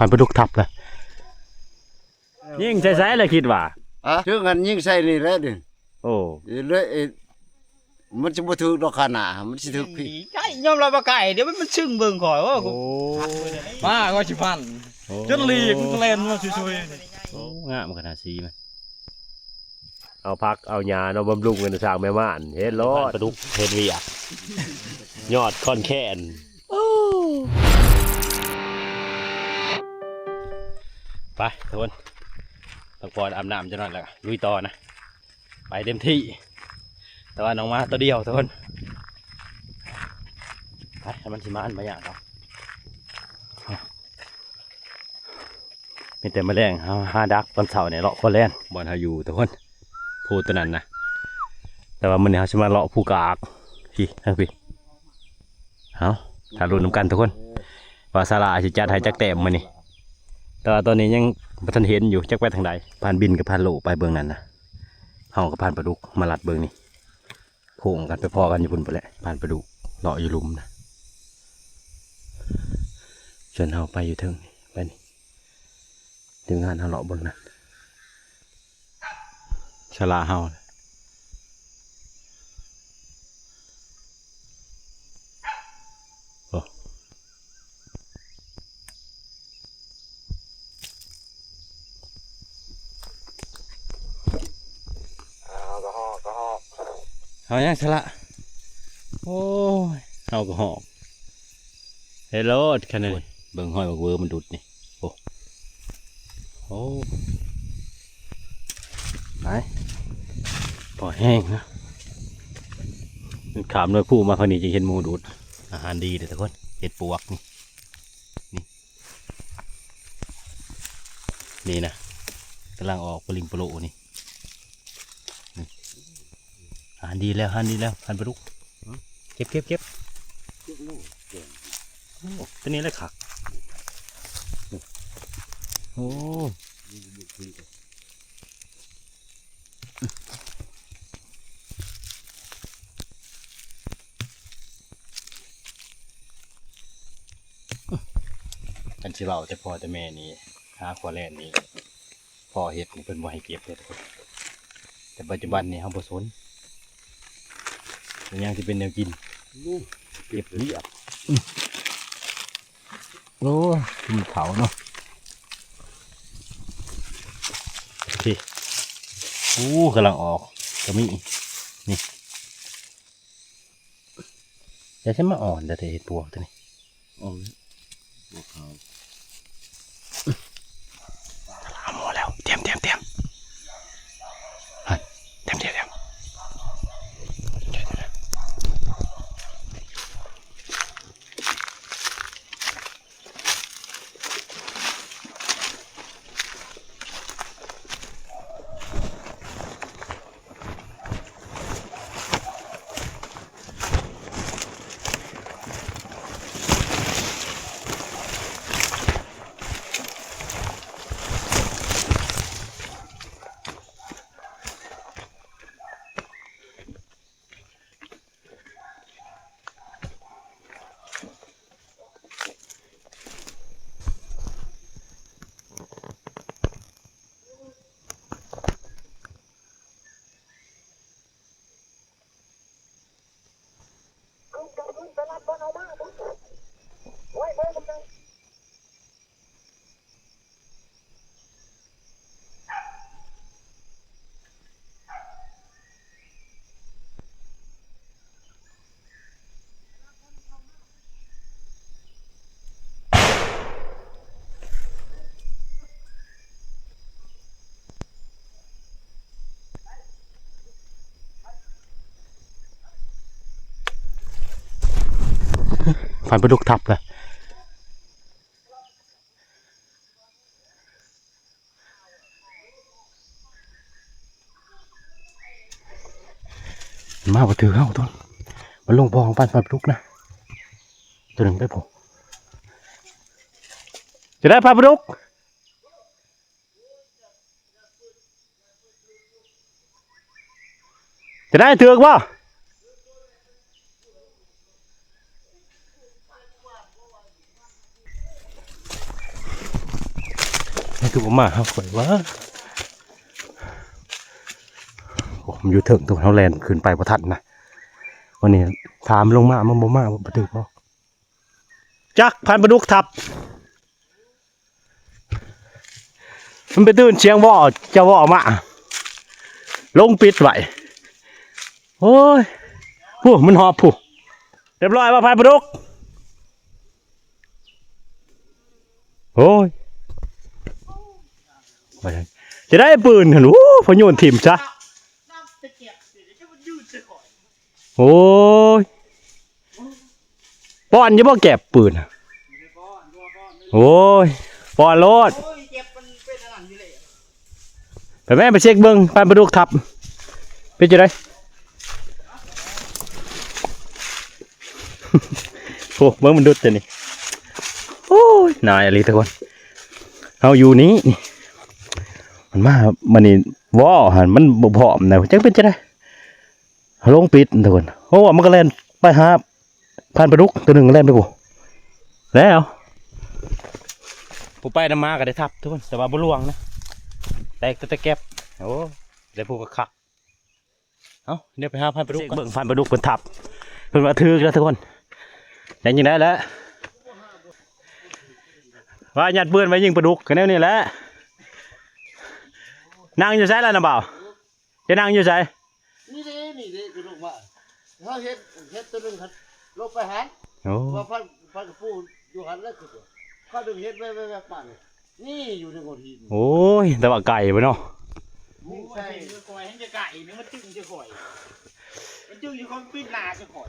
ພັນປາດຸກທັບລະ. ຍິງໃສ່ໃສລະຄິດວ່າ? ຮະ? ເຊິ່ງອັນຍິງໃສ່ນີ້ແຫຼະນີ້. ໂອ້ ເລີຍ ມັນຊິບໍ່ຖືກດອກຂະໜາ ມັນຊິຖືກພີ້. ໃຊ່ ຍອມຮັບວ່າໄກ ດຽວມັນ ມັນຊຶ້ງເບິ່ງຂ້ອຍ. ໂອ້ ໂອ້ ມາກໍຊິພັນ ໂອ້ ຈົນຫຼີກ ມັນກໍແລ່ນມາຊ່ວຍໆ. ໂອ້ ງາມຂະໜາດສີມັນ. ເອົາຜັກເອົາຫຍ້າເນາະ ບຳລຸງກັນ ສ້າງແມ່ມ່ານ ເຮັດໂລດ. ປາດຸກເຮັດວຽກ ຍອດຄອນແຄນ. ໄປທຸກຄົນ ພັກຜ່ອນອາບນ້ຳຈັກໜ້ອຍ ແລ້ວລຸຍຕໍ່ນະ. ໄປເຕັມທີ່ ແຕ່ວ່ານ້ອງມາໂຕດຽວທຸກຄົນ. ໄປ ໃຫ້ມັນຊິມາ ມັນບໍ່ຍາກດອກ. ມີແຕ່ມື້ແລງເຮົາຫາດັກ ຕອນເຊົ້ານີ້ເລາະຄົນແລ່ນ ບ່ອນເຮົາຢູ່ທຸກຄົນ. ພູໂຕນັ້ນນະ ແຕ່ວ່າມື້ນີ້ເຮົາຊິມາເລາະພູກາກ ພີ້ ທາງພີ້. ເອົາ ຖ້າລຸ້ນນຳກັນທຸກຄົນ ວ່າສາລາຊິຈັດໃຫ້ຈັກແຕ້ມມື້ນີ້. ແຕ່ວ່າຕອນນີ້ຍັງບໍ່ທັນເຫັນຢູ່ ຈັກໄປທາງໃດ. ພານບິນກັບພານໂລໄປເບື້ອງນັ້ນນະ ເຮົາກັບພານປາດຸກມາລັດເບື້ອງນີ້. ໂຄ້ງກັນໄປພໍ້ກັນຢູ່ພຸ້ນພຸ້ນແຫຼະ. ພານປາດຸກເລາະຢູ່ລຸ່ມນະ ສ່ວນເຮົາໄປຢູ່ເທິງ ໄປນີ້. ທີມງານເຮົາເລາະເບິ່ງນັ້ນ ສາລາເຮົາ. ໂອ້ ເຮົາຍັງສະລະ. ໂອ້ຍ ເຮົາກໍຫອບ. ເຮັດໂລດຂະໜາດນີ້ ໂອ້ຍ ເບິ່ງຮອຍບັກເວີມັນດຸດນີ້. ໂອ້ ໂອ້ ໄປ ພໍແຮງນະ. ມັນຂ້າມໜ່ວຍພູມາຝັ່ງນີ້ ຈຶ່ງເຫັນໝູດຸດ. ອາຫານດີເດ້ທຸກຄົນ ເຫັດປວກນີ້ ນີ້ ນີ້ນະ ກຳລັງອອກປະລິມປະໂລນີ້. ອາຫານດີແລ້ວ ອາຫານດີແລ້ວ ອາຫານປາດຸກ. ເກັບ ເກັບ ເກັບ. ໂອ້ ໂຕນີ້ແຫຼະຄັກ. ໂອ້ ຄັນຊິເວົ້າແຕ່ພໍ່ແຕ່ແມ່ນີ້ ຫາຂົວແລ່ນນີ້ ພໍ່ເຮັດນີ້ເພິ່ນບໍ່ໃຫ້ເກັບເດ້ທຸກຄົນ. ແຕ່ປັດຈຸບັນນີ້ເຮົາບໍ່ສົນ ມັນຍັງຊິເປັນແນວກິນ ເກັບວຽກ. ໂອ້ຍ ມັນເຖົ້າເນາະ. ໂອເຄ ໂອ້ ກຳລັງອອກກໍມີ ນີ້. ຢ່າໃຊ້ມາອ່ອນເດີ ເຫັດປວກຕົວນີ້ ອອກແລ້ວ ປວກຂາວ. ສະລາໝໍແລ້ວ ຕຽມ ຕຽມ ຕຽມ ຫັ້ນ ຕຽມ ຕຽມ ຕຽມ. ພັນປາດຸກທັບລະ. ມາບໍ່ຖືກເຮົາຕົວ ມັນລົງບໍ່ຂອງປັນປາດຸກນະ ຕົວໜຶ່ງໄປພຸ້ນ. ຈະໄດ້ປາປາດຸກ ຈະໄດ້ຖືກບໍ່? ໂ ມັນຄືບໍ່ມາຫາຂ້ອຍວະ? ໂອ້ ມັນຢູ່ເທິງ ໂຕເຮົາແລ່ນຂຶ້ນໄປບໍ່ທັນນະ. ວັນນີ້ຖາມລົງມາ ມັນບໍ່ມາ ບໍ່ຖືກບໍ່? ຈັກພັນປາດຸກທັບ ມັນໄປຕື່ນສຽງວໍ້ ເຈົ້າວໍ້ມາ ລົງປິດໄວ້ ໂອ້ຍ ຜູ້ ມັນຫອບຜູ້ ຮຽບຮ້ອຍບໍ່ ພັນປາດຸກ? ໂອ້ຍ ຈະໄດ້ປືນຫັ້ນ ໂອ້ ພໍໂຍນຖິ້ມຊະ ໂອ້ຍ ປ້ອນຢູ່ບໍ່ແກບປືນ? ໂອ້ຍ ປ້ອນໂລດ ໄປແມ່ ໄປເຊັກເບິ່ງ ປານປາດຸກທັບ ເປັນຈັ່ງໃດ? ໂອ້ ເບິ່ງມັນດຸດແຕ່ນີ້ ໂອ້ຍ ໜ້າອີ່ຫຼີທຸກຄົນ ເຮົາຢູ່ນີ້ ນີ້ ມັນມາ ມັນນີ້ ວໍ້ຫັ້ນ ມັນບໍ່ພ້ອມນະ ຈັກເປັນຈັ່ງໃດ ເຮົາລົງປິດທຸກຄົນ ໂອ້ ມັນກໍແລ່ນໄປຫາ ພັນປາດຸກ ໂຕໜຶ່ງແລ່ນໄປພຸ້ນ ແລ້ວ ຜູ້ໄປນຳມາກໍໄດ້ທັບທຸກຄົນ ແຕ່ວ່າບໍ່ລ່ວງນະ ແຕກແຕ່ແກັບ ໂອ້ ໄດ້ຜູ້ກໍຄັກ ເອົ້າ ດຽວໄປຫາພັນປາດຸກ ເບິ່ງພັນປາດຸກເພິ່ນທັບ ເພິ່ນວ່າຖືກແລ້ວທຸກຄົນ ຍັງຍິງໄດ້ແລ້ວ ວ່າຍັດປືນໄວ້ຍິງປາດຸກ ກໍແນວນີ້ແຫຼະ ນັ່ງຢູ່ໃສລະນະບ່າວ? ຈະນັ່ງຢູ່ໃສ? ນີ້ເດ້ ນີ້ເດ້ ຄືລົງມາ ເຮົາເຮັດ ເຮັດໂຕໜຶ່ງຫັ້ນ ລົງໄປຫັ້ນ ໂອ້ ວ່າພັນ ພັນກະປູຢູ່ຫັ້ນແຫຼະ ຄືວ່າເຂົາດຶງເຮັດແວບໆໆ ປານນີ້ ນີ້ຢູ່ໃນໂຂດຫີນ ໂອ້ຍ ແຕ່ວ່າໄກບໍ່ເນາະ ຍິງໃສ່ ໂອ້ຍ ຂ້ອຍເຫັນຈະໄກນີ້ ມັນຈຶ່ງຈະຂ້ອຍ ມັນຈຶ່ງຈະຂ້ອຍ ມັນປິດໜ້າຈະຂ້ອຍ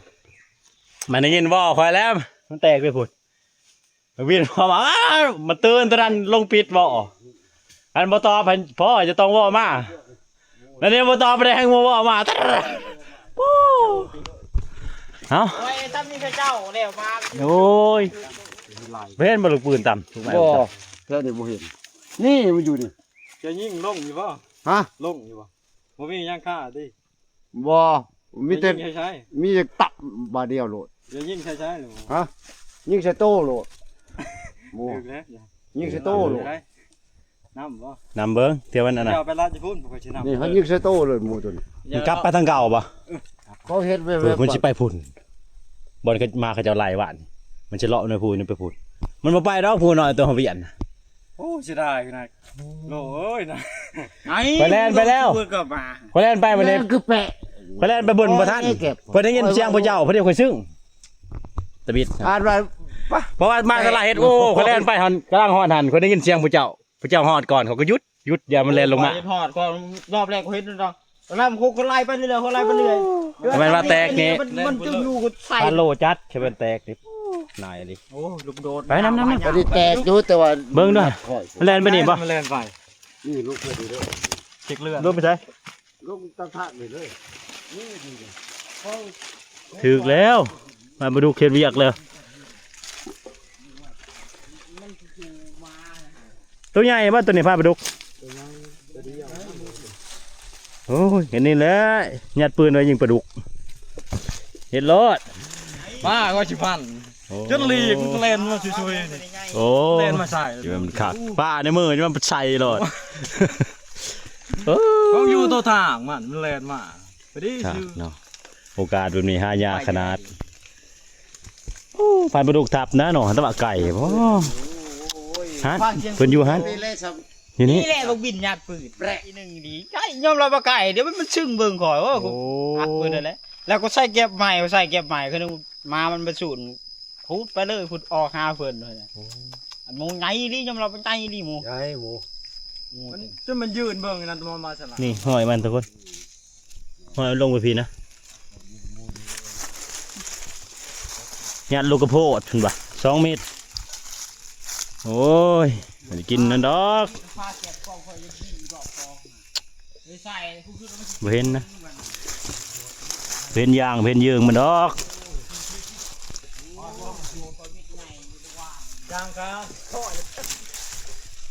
ມັນໄດ້ຍິນບໍ່ຂ້ອຍແລ້ວ ມັນແຕກໄປພຸ້ນ. ວິນ ມາ ມາຕື່ນຕອນນັ້ນລົງປິດບໍ່? ອັນບໍ່ຕອບໃຫ້ພໍ່ຈະຕ້ອງເວົ້າມາ ແລ້ວນີ້ບໍ່ຕອບໄປແດງບໍ່ເວົ້າມາ ໂອ້ ເອົ້າ ໂອ້ຍ ທຳນີ້ເຂົາເຈົ້າແລ້ວມາ ໂອ້ຍ ບໍ່ເຫັນບໍ່ລູກປືນຕຳ ບໍ່ ແຖວນີ້ບໍ່ເຫັນ ນີ້ມັນຢູ່ນີ້ ຈະຍິງລົງຢູ່ບໍ່? ຮະ? ລົງຢູ່ບໍ່? ບໍ່ມີຫຍັງຄາຕິ? ບໍ່ ມີແຕ່ ຍິງໃສ່ ມີແຕ່ຕັບບາດດຽວໂລດ ຢ່າຍິງໃສ່ໃຊ້ ຮະ? ຍິງໃສ່ໂຕໂລດ ໂອ້ ຖືກແລ້ວ ຍິງໃສ່ໂຕໂລດ ນຳບໍ່? ນຳເບິ່ງ ເທື່ອມັນອັນນັ້ນ ເຈົ້າໄປລາດຢູ່ພຸ້ນ ຂ້ອຍຊິນຳ ນີ້ ເຮົາຍິງໃສ່ໂຕເລີຍໝູຕົວນີ້ ມັນກັບໄປທາງເກົ່າບໍ່? ເຂົາເຮັດແວບໆ ມັນຊິໄປພຸ້ນ ບ່ອນມາເຂົາເຈົ້າໄລ່ຫວານ ມັນຊິເລາະໃນພູນີ້ໄປພຸ້ນ ມັນບໍ່ໄປດອກ ພູນ້ອຍຕົວເຮົາວຽນນະ ໂອ້ ເສຍດາຍຂະໜາດ ໂອ້ຍນະ ຂ້ອຍແລ່ນໄປແລ້ວ ຂ້ອຍແລ່ນໄປບັດນີ້ ຄືແປະ ຂ້ອຍແລ່ນໄປເບິ່ງບໍ່ທັນ ຂ້ອຍໄດ້ຍິນສຽງຜູ້ເຈົ້າ ພໍດີຂ້ອຍຊຶ້ງ ຕະບິດ ອ່ານວ່າ ເພາະວ່າມາຕະຫຼາດເຮັດ ໂອ້ ຂ້ອຍແລ່ນໄປຫັ້ນ ກຳລັງຮອດຫັ້ນ ຂ້ອຍໄດ້ຍິນສຽງຜູ້ເຈົ້າ ຜູ້ເຈົ້າຮອດກ່ອນ ຂ້ອຍກໍຢຸດ ຢຸດ ຢ່າມັນແລ່ນລົງມາ ຮອດກ່ອນ ຮອດກ່ອນ ຮອບແລກຂ້ອຍເຫັນດອກ ແລ້ວມັນກໍໄລ່ໄປເລື້ອຍໆ ໄລ່ໄປເລື້ອຍ ມັນວ່າແຕກນີ້ ມັນ ມັນຈຶ່ງຢູ່ໃສ່ ພາໂລຈັດ ຄືມັນແຕກນີ້ ນາຍອີ່ຫຼີ ໂອ້ ລູກໂດດ ໄປນຳໆໆ ອັນນີ້ແຕກຢູ່ ແຕ່ວ່າເບິ່ງດ້ວຍ ມັນແລ່ນໄປນີ້ບໍ່? ມັນແລ່ນໄປ ນີ້ ລົງໄປດີເດີ ເຊັກເລືອດ ລົງໄປໃສ? ລົງຕາມທາງນີ້ເລີຍ ນີ້ ຖືກແລ້ວ ມາ ມາດູເຂດວຽກແລ້ວ ໂຕໃຫຍ່ບໍ່ໂຕນີ້ ພາປາດຸກ? ໂອ້ຍ ອັນນີ້ແຫຼະ ຍັດປືນໄວ້ຍິງປາດຸກ ເຮັດໂລດ ປ້າກໍຊິພັນ ໂອ້ ຈົນຫຼີກ ມັນກໍແລ່ນມາຊ່ວຍໆ ນີ້ ໂອ້ ແລ່ນມາໃສ່ ຢູ່ມັນຄັກ ປ້າໃນມືຢູ່ມັນໃສ່ໂລດ ເອີ ເຂົາຢູ່ໂຕທາງມັນ ມັນແລ່ນມາ ພໍດີ ຄັກເນາະ ໂອກາດແບບນີ້ຫາຍາກຂະໜາດ ໂອ້ ພັນປາດຸກທັບນະເນາະ ແຕ່ວ່າໄກບໍ່ ຫັ້ນ ເພິ່ນຢູ່ຫັ້ນ ຢູ່ນີ້ ນີ້ແຫຼະ ບັກບິນຍັດປືນ ແປະ ອີໜຶ່ງດີ ໃຊ້ຍອມຮັບວ່າໄກ ດຽວມັນຊຶ້ງເບິ່ງຂ້ອຍ ໂອ້ ໂອ້ ອັດປືນນັ້ນແຫຼະ ແລ້ວກໍໃສ່ແກັບໃໝ່ ໃສ່ແກັບໃໝ່ ຄືໜຶ່ງ ໝາມັນໄປສູນ ພຸດໄປເລີຍ ພຸດອອກຫາເພິ່ນ ໂອ້ ອັນໝູໃຫຍ່ອີ່ຫຼີ ຍອມຮັບວ່າໃຫຍ່ອີ່ຫຼີໝູ ໃຫຍ່ໝູ ໝູ ມັນ ຈົນມັນຢືນເບິ່ງນັ້ນ ມາສະຫຼະ ນີ້ຫ້ອຍມັນທຸກຄົນ ຫ້ອຍມັນລົງໄປພີ້ນະ ຍັດລູກກະໂພດພຸ້ນວ່າ ສອງເມັດ ໂອ້ຍ ບໍ່ໄດ້ກິນນັ້ນດອກ. ບໍ່ເຫັນນະ ເຫັນຢ່າງ ເຫັນເຢິງມັນດອກ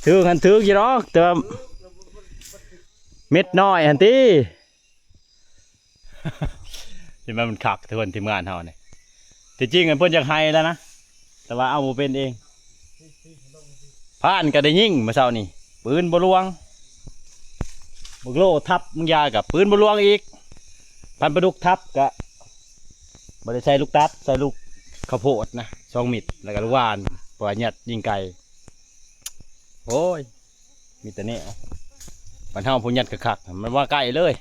ຖືກຫັ້ນຖືກຢູ່ດອກ ແຕ່ວ່າເມັດນ້ອຍຫັ້ນຕິ ເຫັນມັນຄັກທຸກຄົນ ທີມງານເຮົານີ້ ທີ່ຈິງເພິ່ນຢາກໃຫ້ແລ້ວນະ ແຕ່ວ່າເອົາບໍ່ເປັນເອງ ພານກໍໄດ້ຍິງມື້ເຊົ້ານີ້ ປືນບໍ່ຫຼວງ ບັກໂລທັບບາງຢ່າງກໍປືນບໍ່ຫຼວງອີກ ພັນປາດຸກທັບກໍບໍ່ໄດ້ໃສ່ລູກຕັດ ໃສ່ລູກເຂົ້າໂພດນະ ສອງມິດ ແລ້ວກໍລູກຫວ່ານ ເພາະວ່າຍັດຍິງໄກ່. ໂອ້ຍ ມີແຕ່ແນວ ບັດເຮົາຜູ້ຍັດຄັກໆ ມັນມາໃກ້ເລີຍ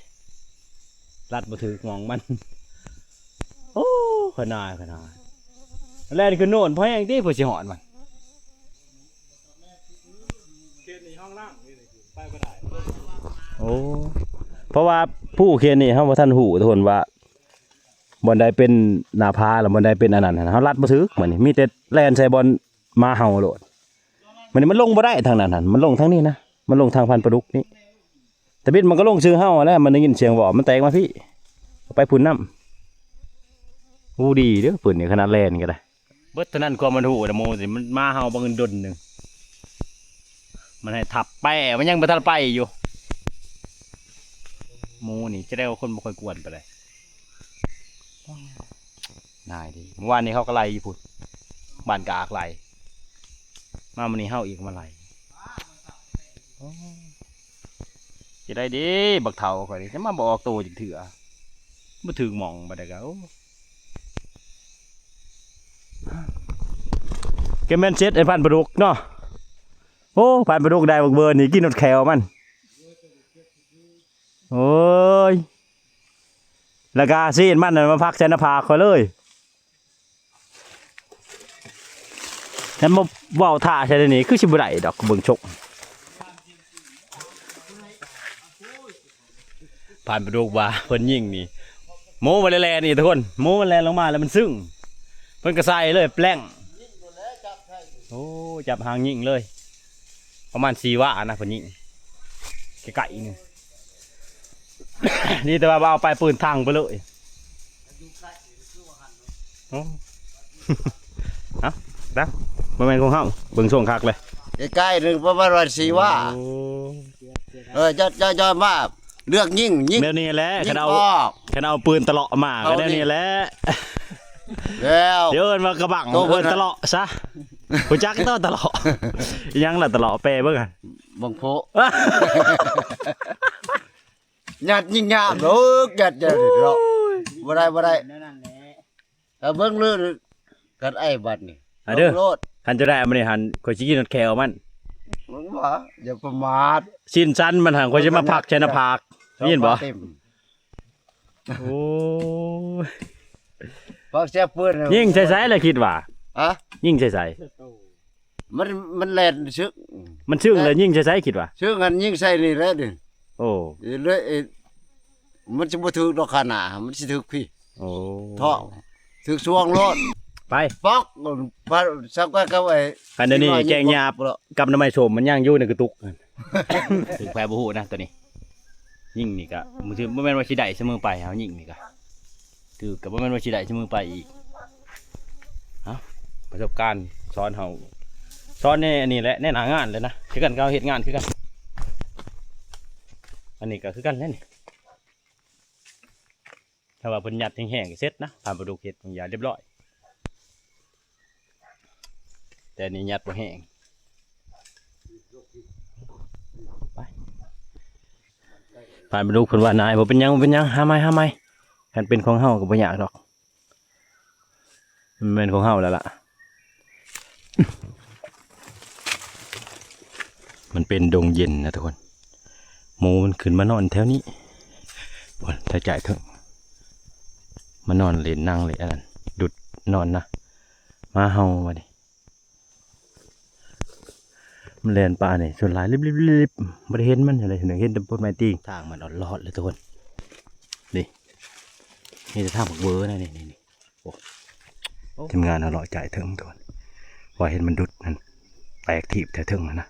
ລັດບໍ່ຖືກໝ່ອງມັນ. ໂອ້ ຂະໜາດ ຂະໜາດ ແລ່ນຂຶ້ນໂນ້ນພໍແຮງຕິ ເພື່ອຊິຮອດມັນ. ເຂດນີ້ຫ້ອງລ່າງນີ້ ໄປບໍ່ໄດ້. ໂອ້ ເພາະວ່າພູເຂດນີ້ເຮົາບໍ່ທັນຮູ້ທຸກຄົນວ່າ ບ່ອນໃດເປັນໜ້າຜາ ແລ້ວບ່ອນໃດເປັນອັນນັ້ນ ເຮົາລັດບໍ່ຖືກ. ມັນນີ້ມີແຕ່ແລ່ນໃສ່ບ່ອນໝາເຫົ່າໂລດ. ມັນນີ້ມັນລົງບໍ່ໄດ້ທາງນັ້ນຫັ້ນ ມັນລົງທາງນີ້ນະ ມັນລົງທາງພັນປາດຸກນີ້. ຕາບິດມັນກໍລົງຊື່ເຮົາຫັ້ນແຫຼະ ມັນໄດ້ຍິນສຽງວອ ມັນແຕກມາພີ້ ໄປພຸ້ນນຳ. ໂອ້ ດີເດີ້ ປືນນີ້ ຂະໜາດແລ່ນກໍໄດ້. ເບິດເທົ່ານັ້ນຄວາມມັນຮູ້ນະ ໝູນີ້ ມັນມາເຫົ່າບັກເງິນດົນໜຶ່ງ ມັນໃຫ້ທັບແປ້ ມັນຍັງບໍ່ທັນໄປຢູ່. ໝູນີ້ຈະໄດ້ວ່າຄົນບໍ່ຄ່ອຍກວນປານໃດ ນາຍເດ້. ມື້ວານນີ້ເຂົາກໍໄລ່ຢູ່ພຸ້ນ ບ້ານກະອາກໄລ່ ມາມື້ນີ້ເຮົາອີກມາໄລ່. ໂອ້ ຈະໄດ້ເດ້ ບັກເຖົ້າຂ້ອຍນີ້ ຈະມາບໍ່ອອກໂຕຈັກເທື່ອ ບໍ່ຖືກໝ່ອງປານໃດກະ ໂອ້ ກະແມ່ນເສັດໄອ້ພັນປາດຸກເນາະ. ໂອ້ ພັນປາດຸກໄດ້ບັກເບີນີ້ ກິນຮອດແຂ້ວມັນ. ໂອ້ຍ ແລ້ວກະຊີ້ນມັນນັ້ນມາພັກໃສ່ໜ້າຜາກຂ້ອຍເລີຍ. ແລ້ວມາເວົ້າທ່າໃສ່ນີ້ ຄືຊິບໍ່ໄດ້ດອກ ເບິ່ງຊົກ. ພັນປາດຸກວ່າເພິ່ນຍິງນີ້ ໝູມັນແລ່ນນີ້ທຸກຄົນ ໝູມັນແລ່ນລົງມາແລ້ວມັນຊຶ້ງ ເພິ່ນກໍໃສ່ເລີຍແປງ. ໂອ້ ຈັບຫາງຍິງເລີຍ ປະມານສີ່ວານະ ເພິ່ນຍິງໃກ້ໆນີ້. ດີແຕ່ວ່າບໍ່ເອົາໄປ ປືນທັງໄປເລີຍ. ໂອ້ ເອົ້າ ນະ ບໍ່ແມ່ນຂອງເຮົາ ເບິ່ງຊົງຄັກເລີຍ. ໃກ້ໆ ໜຶ່ງປະມານວ່າສີ່ວາ. ໂອ້ ເອີ ຈອດ ຈອດ ຈອດມາ ເລືອກຍິງ ຍິງ ແບບນີ້ແຫຼະ. ຄັນເອົາ ຄັນເອົາປືນຕະເລາະມາກໍແນວນີ້ແຫຼະ. ແລ້ວ ດຽວເອີ້ນວ່າກະບັງ ໂຕເພິ່ນ ເອີ້ນຕະເລາະຊະ. ຮູ້ຈັກແຕ່ຕະເລາະ ອີຫຍັງລະຕະເລາະ ແປເບິ່ງຫັ້ນ. ບັງໂພ ຍັດຍິງຍາມ ເອີ ຍັດ ຍັດເນາະ. ໂອ້ຍ ບໍ່ໄດ້ ບໍ່ໄດ້ ແນວນັ້ນແຫຼະ. ຖ້າເບິ່ງເລີຍກັນໄອ້ບັດນີ້ ອາເດີ ໂລດ. ຄັນຈະໄດ້ມື້ນີ້ຫັ້ນ ຂ້ອຍຊິກິນຮອດແຂ້ວມັນ. ມຶງວ່າ ຢ່າປະໝາດ ຊິນສັນມັນຫັ້ນ ຂ້ອຍຊິມາພັກໃສ່ໜ້າຜາກ ໄດ້ຍິນບໍ່? ໂອ້ຍ ພັກເສຍປືນ ຍິງໃສ່ໃສລະຄິດວ່າ? ຮະ? ຍິງໃສ່ໃສ? ມັນ ມັນແລ່ນຊຶ້ງ ມັນຊຶ້ງແລ້ວຍິງໃສ່ໃສຄິດວ່າ? ຊຶ້ງຫັ້ນຍິງໃສ່ນີ້ແຫຼະນີ້. ໂອ້ ເລີຍ ມັນຊິບໍ່ຖືກດອກຂາໜ້າ ມັນຊິຖືກພີ້. ໂອ້ ທ້ອງ ຖືກຊວງໂລດ ໄປ ປອກ ສັກວ່າກັບໄອ້ ຄັນດຽວນີ້ແກງຫຍ້າກັບໜໍ່ໄມ້ສົ້ມມັນຍັງຢູ່ໃນກະຕຸກ. ຖືກໃຜບໍ່ຮູ້ນະໂຕນີ້. ຍິງນີ້ກະ ບໍ່ແມ່ນວ່າຊິໄດ້ສະເໝີໄປ ເຮົາຍິງນີ້ກະ ຖືກກະບໍ່ແມ່ນວ່າຊິໄດ້ສະເໝີໄປອີກ. ເອົ້າ ປະສົບການສອນເຮົາ ສອນໃນອັນນີ້ແຫຼະ ໃນໜ້າງານເລີຍນະ ຄືກັນກັບເຮົາເຮັດງານຄືກັນ. ອັນນີ້ກະຄືກັນແຫຼະນີ້ ຖ້າວ່າເພິ່ນຍັດແຮງໆກະເສັດນະ ຜ່ານປາດຸກເຮັດບາງຢ່າງຮຽບຮ້ອຍ. ແຕ່ນີ້ຍັດບໍ່ແຮງ. ໄປ ຜ່ານປາດຸກເພິ່ນວ່ານາຍ ບໍ່ເປັນຫຍັງ ບໍ່ເປັນຫຍັງ ຫາໃໝ່ ຫາໃໝ່. ຄັນເປັນຂອງເຮົາກໍບໍ່ຍາກດອກ ມັນແມ່ນຂອງເຮົາແລ້ວລະ. ມັນເປັນດົງເຢັນນະທຸກຄົນ ໝູມັນຂຶ້ນມານອນແຖວນີ້ ພຸ້ນ ແຖວຈ່າຍເທິງ ມານອນຫຼິ້ນນັ່ງເລີຍ ອັນນັ້ນ ດຸດນອນນະ ໝາເຫົ່າບາດນີ້. ມັນແລ່ນປ່ານີ້ ສ່ວນຫຼາຍລິບໆໆ ບໍ່ໄດ້ເຫັນມັນເລີຍ ເຫັນແຕ່ຕົ້ນໄມ້ຕີງ. ທາງມັນອອດລອດເລີຍທຸກຄົນ ນີ້ ມີແຕ່ທາງບັກເວີນະ ນີ້ໆໆ. ໂອ້ ໂອ້ ທີມງານເຮົາເລາະຈາຍເທິງທຸກຄົນ ວ່າເຫັນມັນດຸດຫັ້ນ ແຕກຖີບແຖວເທິງຫັ້ນນະ.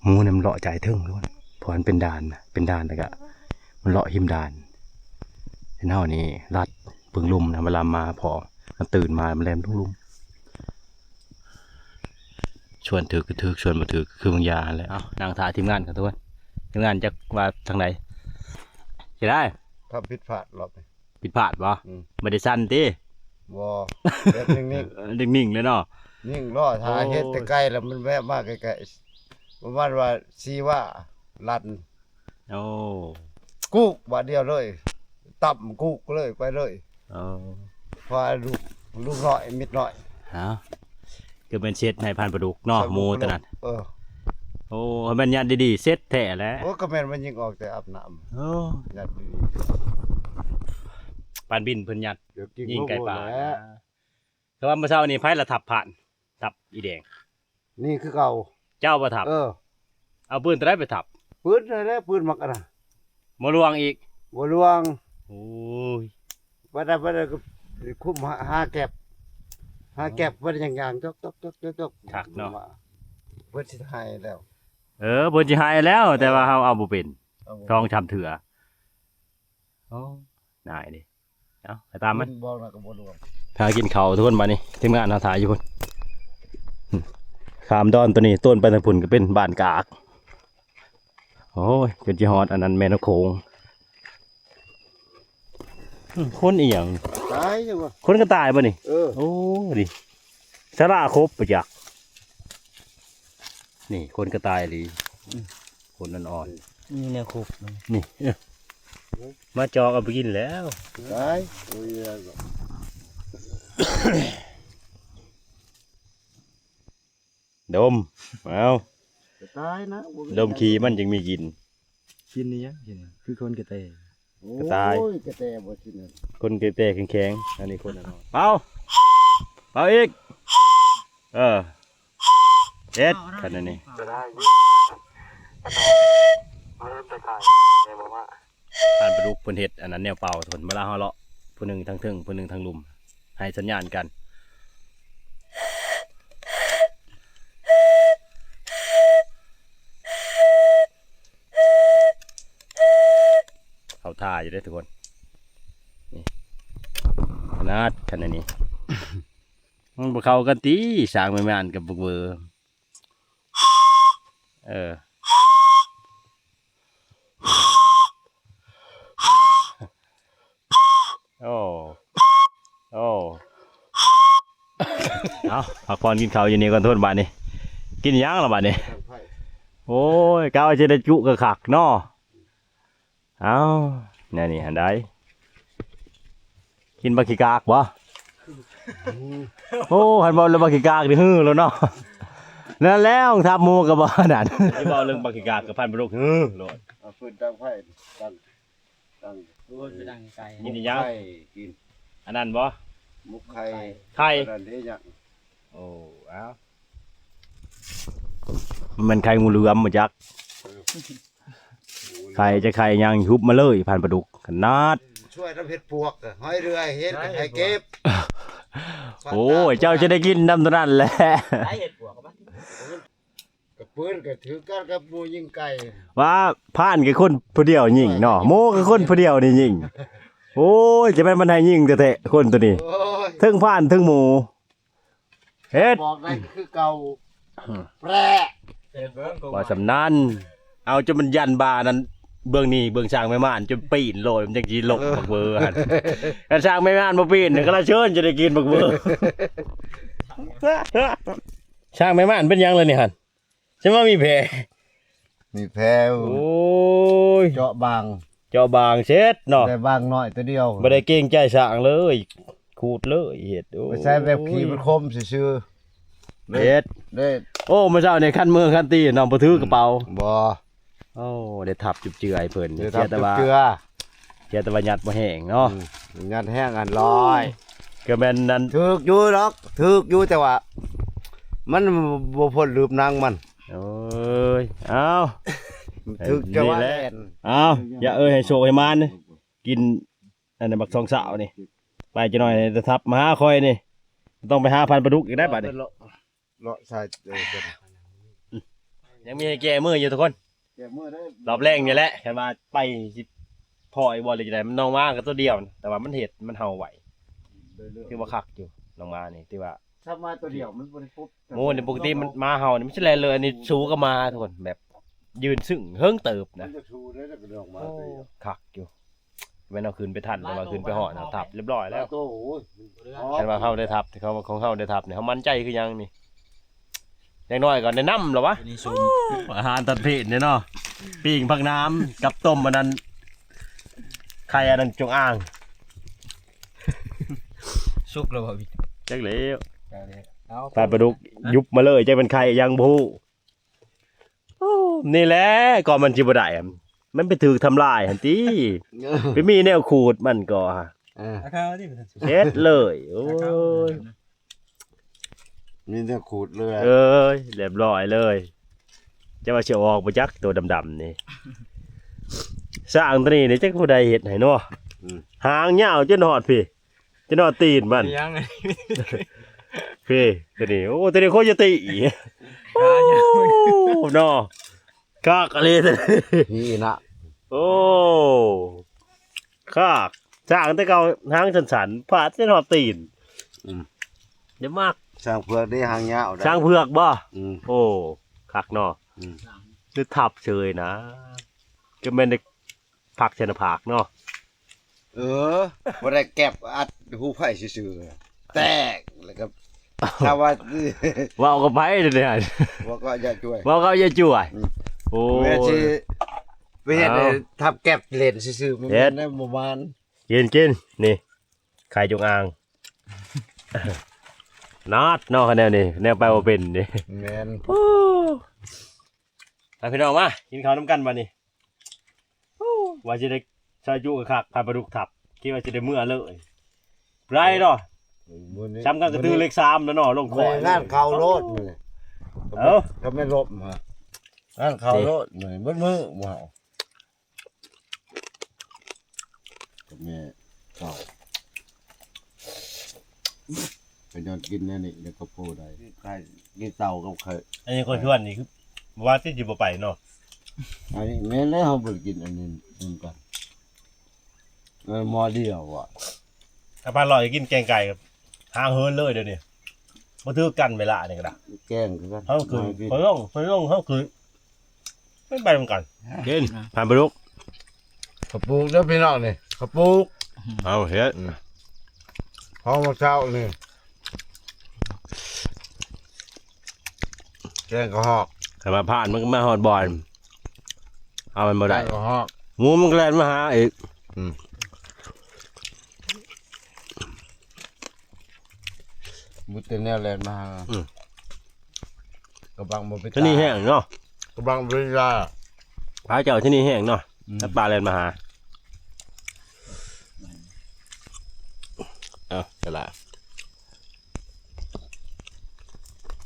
ໝູນີ້ມັນເລາະຈາຍເທິງທຸກຄົນ ເພາະມັນເປັນດ່ານນະ ເປັນດ່ານແລ້ວກະມັນເລາະຮິມດ່ານ. ເຫັນເຮົານີ້ລັດເບິ່ງລຸ່ມນະ ເວລາມາພໍມັນຕື່ນມາມັນແລ່ນລົງລຸ່ມ. ຊວນຖືກກໍຖືກ ຊວນບໍ່ຖືກກໍຄືບາງຢ່າຫັ້ນແຫຼະ. ເອົ້າ ນັ່ງຖ້າທີມງານກ່ອນທຸກຄົນ ທີມງານຈັກວ່າທາງໃດ. ຊິໄດ້ ຖ້າຜິດພາດລອບນີ້ ຜິດພາດບໍ່? ອືມ ບໍ່ໄດ້ສັ່ນຕິ? ບໍ່ ແບບນິ່ງໆ ເອີ ນິ່ງໆເລີຍເນາະ. ນິ່ງລໍຖ້າ ໂອ້ຍ ເຮັດແຕ່ໄກລະມັນແວະມາໃກ້ໆ ປະມານວ່າສີ່ວາ ລັນ ໂອ້ ກຸກບາດດຽວເລີຍ ຕຳກຸກເລີຍ ໄປເລີຍ. ເອີ ເພາະວ່າລູກ ລູກນ້ອຍ ມິດນ້ອຍ ເອົ້າ ຄືແມ່ນເຊັດໃຫ້ພັນປາດຸກເນາະ ໝູໂຕນັ້ນ. ເອີ ໂອ້ ແມ່ນຍັດດີໆ ເຊັດແທ້ແຫຼະ. ໂອ້ ກໍແມ່ນວ່າຍິງອອກແຕ່ອາບນ້ຳ. ໂອ້ ຍັດດີໆ ປານບິນເພິ່ນຍັດ ດຽວກິນ ຍິງໄກ່ປ່າ ແລ້ວ ແຕ່ວ່າມື້ເຊົ້ານີ້ໃຜລະທັບຜ່ານ ທັບອີແດງ? ນີ້ຄືເກົ່າ. ເຈົ້າບໍ່ທັບ? ເອີ ເອົາປືນຕົວໃດໄປທັບ? ປືນນັ້ນແຫຼະ ປືນໝາກອັນນະ ບໍ່ລວງອີກ ບໍ່ລວງ. ໂອ້ຍ ບັດນັ້ນ ບັດນັ້ນກໍຄຸມຫາ ຫາແກັບ ຫາແກັບ ບັດຍ່າງໆ ຈອກໆໆໆ ຄັກເນາະ. ເພິ່ນຊິໃຫ້ແລ້ວ ເອີ ເພິ່ນຊິໃຫ້ແລ້ວ ແຕ່ວ່າເຮົາເອົາບໍ່ເປັນ ເອົາບໍ່ເປັນ ສອງສາມເທື່ອ. ໂອ້ ນາຍເດ້. ເອົາ ໄປຕາມມັນ ບອກນະກໍບໍ່ລວມ. ຫາກິນເຂົ້າທຸກຄົນ ບາດນີ້ທີມງານເຮົາຖ້າຢູ່ພຸ້ນ ຂ້າມດອນໂຕນີ້ ໂຕນໄປທາງພຸ້ນກໍເປັນບ້ານກາກ. ໂອ້ຍ ຈົນຊິຮອດອັນນັ້ນແມ່ນ້ຳໂຂງ. ອືມ ຄົນອີຫຍັງ? ຕາຍຈັ່ງວະ? ຄົນກໍຕາຍບໍ່ນີ້? ເອີ ໂອ້ ນີ້ ສາລາຄົບປະຈັກ. ນີ້ຄົນກໍຕາຍອີ່ຫຼີ ອືມ ຄົນອ່ອນໆ ມີແນວຄົບມັນນີ້ ເອີ ມາຈອກເອົາໄປກິນແລ້ວ. ຕາຍ ໂອ້ຍ ດມ ເອົາ ຕາຍນະ ດມຂີ້ມັນຈຶ່ງມີກິນ. ກິນອີຫຍັງ? ກິນ ຄືຄົນກະແຕ ໂອ້ຍ ກະຕ່າຍ ກະແຕບໍ່ກິນ. ຄົນກະແຕແຂງໆ ອັນນີ້ຄົນ ເປົ່າ ເປົ່າອີກ ເອີ ເຮັດ ຄັນອັນນີ້ ທ່ານປາດຸກເພິ່ນເຮັດອັນນັ້ນແນວເປົ່າ ເວລາເຮົາເລາະ ຜູ້ໜຶ່ງທາງເທິງ ຜູ້ໜຶ່ງທາງລຸ່ມ ໃຫ້ສັນຍານກັນ. ເຂົ້າທ່າຢູ່ເດ້ທຸກຄົນ ນີ້ ຂະໜາດ ຂະໜາດນີ້ ມັນບໍ່ເຂົ້າກັນຕິ ຊ້າງແມ່ມ່ານກັບບັກເວີ ເອີ. ໂອ້ ໂອ້ ເອົາ ພັກຜ່ອນກິນເຂົ້າຢູ່ນີ້ກ່ອນ ທຸກຄົນ ບາດນີ້ ກິນຫຍັງລະບາດນີ້? ໂອ້ຍ ກະວ່າຊິໄດ້ຈຸຄັກໆເນາະ. ເອົ້າ ແນວນີ້ຫັ້ນໃດ ກິນບັກຂີ້ກາກບໍ່? ໂອ້ ຄັນເວົ້າເລື່ອງບັກຂີ້ກາກນີ້ ຮືໂລດເນາະ. ນັ້ນແຫຼະ ທັບໝູ່ກໍບໍ່ນັ້ນ ຊິເວົ້າເລື່ອງບັກຂີ້ກາກກັບພັນປາດຸກ ຮືໂລດ. ເອົາຟືນຕັ້ງໄຟ ຕັ້ງ ຕັ້ງ ໂອ້ຍ ໄປຕັ້ງໄກ ກິນອີຫຍັງ? ໄຂ່ກິນ ອັນນັ້ນບໍ່? ໝົກໄຂ່ ໄຂ່ ອັນນັ້ນເດ້ຍັງ. ໂອ້ ເອົ້າ ມັນແມ່ນໄຂ່ງູເຫຼືອມບໍ່ຈັກ. ເອີ ໄຂ່ຈະໄຂ່ຫຍັງ ຫຸບມາເລີຍ ພັນປາດຸກ ຂະໜາດ ຊ່ວຍນຳເຮັດປວກ ຫອຍເດືອຍ ເຮັດໄຂ່ເກັບ. ໂອ້ຍ ເຈົ້າຈະໄດ້ກິນນຳຕົວນັ້ນແຫຼະ ໄດ້ເຮັດປວກກັບມັນ ກະປືນກະຖືກັນກັບໝູຍິງໄກ່ ວ່າພານກະຄົນຜູ້ດຽວຍິງເນາະ ໝູກະຄົນຜູ້ດຽວນີ້ຍິງ. ໂອ້ຍ ຈະແມ່ນມັນໃຫ້ຍິງແທ້ໆ ຄົນໂຕນີ້ ໂອ້ຍ ເທິງພານເທິງໝູ. ເຮັດ ບອກໄດ້ຄືເກົ່າ ອືມ ແປະ ວ່າສຳນັ້ນ ເອົາຈົນມັນຢັນບ່ານັ້ນ ເບື້ອງນີ້ເບື້ອງຊ້າງແມ່ມ່ານ ຈົນປີນໂລດ ມັນຈັ່ງຊິລົງບັກເວີຫັ້ນ. ຄັນຊ້າງແມ່ມ່ານບໍ່ປີນ ກະລະເຊີນຈະໄດ້ກິນບັກເວີ. ຊ້າງແມ່ມ່ານເປັນຫຍັງລະນີ້ຫັ້ນ? ຊັ້ນວ່າມີແຜ ມີແຜ ໂອ້ຍ ເຈາະບາງ ເຈາະບາງເສັດເນາະ ໄດ້ບາງນ້ອຍໂຕດຽວ ບໍ່ໄດ້ເກງໃຈຊ້າງເລີຍ ຂູດເລີຍ ເຮັດ ໂອ້ຍ ໄປໃຊ້ແບບຂີ້ມັນຄົມຊື່ໆ ເຮັດ ເດ້. ໂອ້ ມື້ເຊົ້ານີ້ຄັນມືຄັນຕີເນາະ ບໍ່ຖືກະເປົາ ອືມ ບໍ່. ໂອ້ ໄດ້ທັບຈຸບເຈື່ອໃຫ້ເພິ່ນ ໄດ້ທັບຈຸບເຈື່ອ ເສຍແຕ່ວ່າຍັດບໍ່ແຫ້ງເນາະ ອືມ ຍັດແຫ້ງອັນລອຍ ກະແມ່ນນັ້ນ ຖືກຢູ່ດອກ ຖືກຢູ່ ແຕ່ວ່າມັນບໍ່ພົ້ນລືບໜັງມັນ. ໂອ້ຍ ເອົາ ຖືກຈະວ່າແລ່ນ ເອົາ ຢ່າເອີຍ ໃຫ້ໂຊກໃຫ້ໝານ ກິນອັນນັ້ນບັກສອງສາວນີ້ ໄປຈັກໜ້ອຍໄດ້ທັບມາຫາຂ້ອຍນີ້ ຕ້ອງໄປຫາພັນປາດຸກອີກໄດ໋ບາດນີ້. ເລາະຊາຍ ເອີ ຍັງມີໃຫ້ແກ້ມືຢູ່ທຸກຄົນ ແກ້ມືເດີ ຮອບແລງນີ້ແຫຼະ ຄັນວ່າໄປຊິພໍ້ອີກບໍ່ ຫຼືຈັ່ງໃດ. ມັນນ້ອງໝາກໍໂຕດຽວ ແຕ່ວ່າມັນເຮັດ ມັນເຫົ່າໄວ ຖືວ່າຄັກຢູ່ ນ້ອງໝານີ້ ຖືວ່າ ຖ້າມາໂຕດຽວມັນບໍ່ໄດ້ພົບ ໂອ້ ນີ້ປົກກະຕິມັນໝາເຫົ່ານີ້ມັນຊິແລ່ນເລີຍ ອັນນີ້ສູ້ກັບໝາທຸກຄົນ ແບບຢືນຊຶ້ງເຫິງເຕີບນະ ມັນຈະສູ້ໄດ້ ແຕ່ກໍນ້ອງໝາໂຕດຽວ ໂອ້ ຄັກຢູ່. ແມ່ນເຮົາຂຶ້ນໄປທັນ ແຕ່ວ່າຂຶ້ນໄປຮອດ ເຮົາທັບຮຽບຮ້ອຍແລ້ວ ໂອ້ຍ ຄັນວ່າເຮົາໄດ້ທັບ ເຮົາ ຂອງເຮົາໄດ້ທັບນີ້ ເຮົາໝັ້ນໃຈຄືຫຍັງນີ້ ຢ່າງໜ້ອຍກໍແນະນຳແລ້ວວະ ອາຫານທາດເພນເດ້ເນາະ ປີ້ງຜັກໜາມກັບຕົ້ມອັນນັ້ນ ໄຂ່ອັນນັ້ນຈົງອາງ ສຸກແລ້ວບໍ່? ຈັກແລ້ວ ເອົາ ປາປາດຸກຍຸບມາເລີຍ ຈັກແມ່ນໄຂ່ຫຍັງບໍ່ຮູ້. ໂອ້ ນີ້ແຫຼະ ກໍມັນຊິບໍ່ໄດ້ ມັນໄປຖືກທຳລາຍຫັ້ນຕິ ໄປມີແນວຂູດມັນກໍ ເອີ ເຮັດເລີຍ ໂອ້ຍ ມີແນວຂູດເລີຍ ເອີຍ ຮຽບຮ້ອຍເລີຍ ຈະວ່າຊິອອກບໍ່ຈັກ ໂຕດຳໆນີ້ ຊ້າງໂຕນີ້ນີ້ ຈັກຜູ້ໃດເຮັດໃຫ້ເນາະ ອືມ ຫາງຍາວຈົນຮອດພີ້ ຈະນອນຕີນມັນ ເປັນຫຍັງ ເພ ຕົວນີ້ ໂອ້ ຕົວນີ້ໂຄດຈະຕີ ໂອ້ ເນາະ ຄັກອີ່ຫຼີ ນີ້ນະ ໂອ້ ຄັກ ຊ້າງແຕ່ເກົ່າຫາງສັ້ນໆ ພາດຈະນອນຕີນ ອືມ ໄດ້ມັກ ຊ້າງເຜືອກເດ້ ຫາງຍາວເດ້ ຊ້າງເຜືອກບໍ່? ອືມ ໂອ້ ຄັກເນາະ ອືມ ຄືທັບເຊີຍນະ ຈະແມ່ນໄດ້ ພັກໃສ່ໜ້າຜາກເນາະ ເອີ ບໍ່ໄດ້ແກັບອັດຮູໄຟຊື່ໆ ແຕກ ແລ້ວກໍ ຖ້າວ່າ ເວົ້າກັບໃຜເດ ເວົ້າກັບຍາຍຈວຍ ເວົ້າກັບຍາຍຈວຍ ອືມ ໂອ້ຍ ແມ່ນຊິໄປເຮັດໃຫ້ ເອົ້າ ທັບແກັບເຫຼັ້ນຊື່ໆ ມັນແມ່ນບໍ່ມານ ກິນໆ ນີ້ ໄຂ່ຈົງອາງ ນາດເນາະ ແນວນີ້ ແນວໄປບໍ່ເປັນນີ້ ແມ່ນ ໂອ້ ມາພີ່ນ້ອງ ມາກິນເຂົ້ານຳກັນບັດນີ້ ໂອ້ ວ່າຊິໄດ້ຊອຍຈຸຄັກໆ ພັດປາດຸກທັບ ຄິດວ່າຊິໄດ້ເມືອເລີຍ ບໍ່ໄດ້ເນາະ ມື້ນີ້ ສ່ຳກັນກະຖືເລກສາມແລ້ວເນາະ ລົງຄອຍ ງານເຂົ້າໂລດມື້ນີ້ ເອົ້າ ກໍແມ່ນລົບ ງານເຂົ້າໂລດມື້ນີ້ ເບິດມື້ໝູ່ເຮົາ ກັບແມ່ເຖົ້າ ໄປນອນກິນແນວນີ້ແລ້ວກໍໂພໄດ້ ກິນເຂົ້າກັບເຂົ້າ ອັນນີ້ຂ້ອຍຊວນນີ້ຄືວ່າຕິຊິບໍ່ໄປເນາະ ອັນນີ້ແມ່ນແລ້ວ ເຮົາບໍ່ໄດ້ກິນອັນນີ້ນຳກັນ ເອີ ໝໍ້ດຽວວ່າ ຖ້າພາລອຍກິນແກງໄກ່ ຫາເຫີນເລີຍດຽວນີ້ ບໍ່ຖືກກັນເວລານີ້ກໍໄດ້ ແກງຄືກັນ ເຮົາຂຶ້ນ ຂ້ອຍລົງ ຂ້ອຍລົງ ເຮົາຂຶ້ນ ໄປນຳກັນ ກິນ ພັດປາດຸກ ເຂົ້າປູກເດີພີ່ນ້ອງນີ້ ເຂົ້າປູກ ເອົາເຮັດ ອືມ ເຮົາມາເຊົ້ານີ້ ແກງກະຮອກ ຄັນວ່າຜ່ານມັນກໍມາຮອດບ່ອນ ເອົາມັນບໍ່ໄດ້ ແກງກະຮອກ ງູມັນກໍແລ່ນມາຫາອີກ ອືມ ມີແຕ່ແນວແລ່ນມາຫາ ອືມ ກະບັງບໍ່ໄປຕາຍ ທີ່ນີ້ແຫ້ງເນາະ ກະບັງບໍ່ໄປຕາຍ ພາເຈົ້າທີ່ນີ້ແຫ້ງເນາະ ອືມ ສັດປ່າແລ່ນມາຫາ ເອົາ ສະຫຼາດ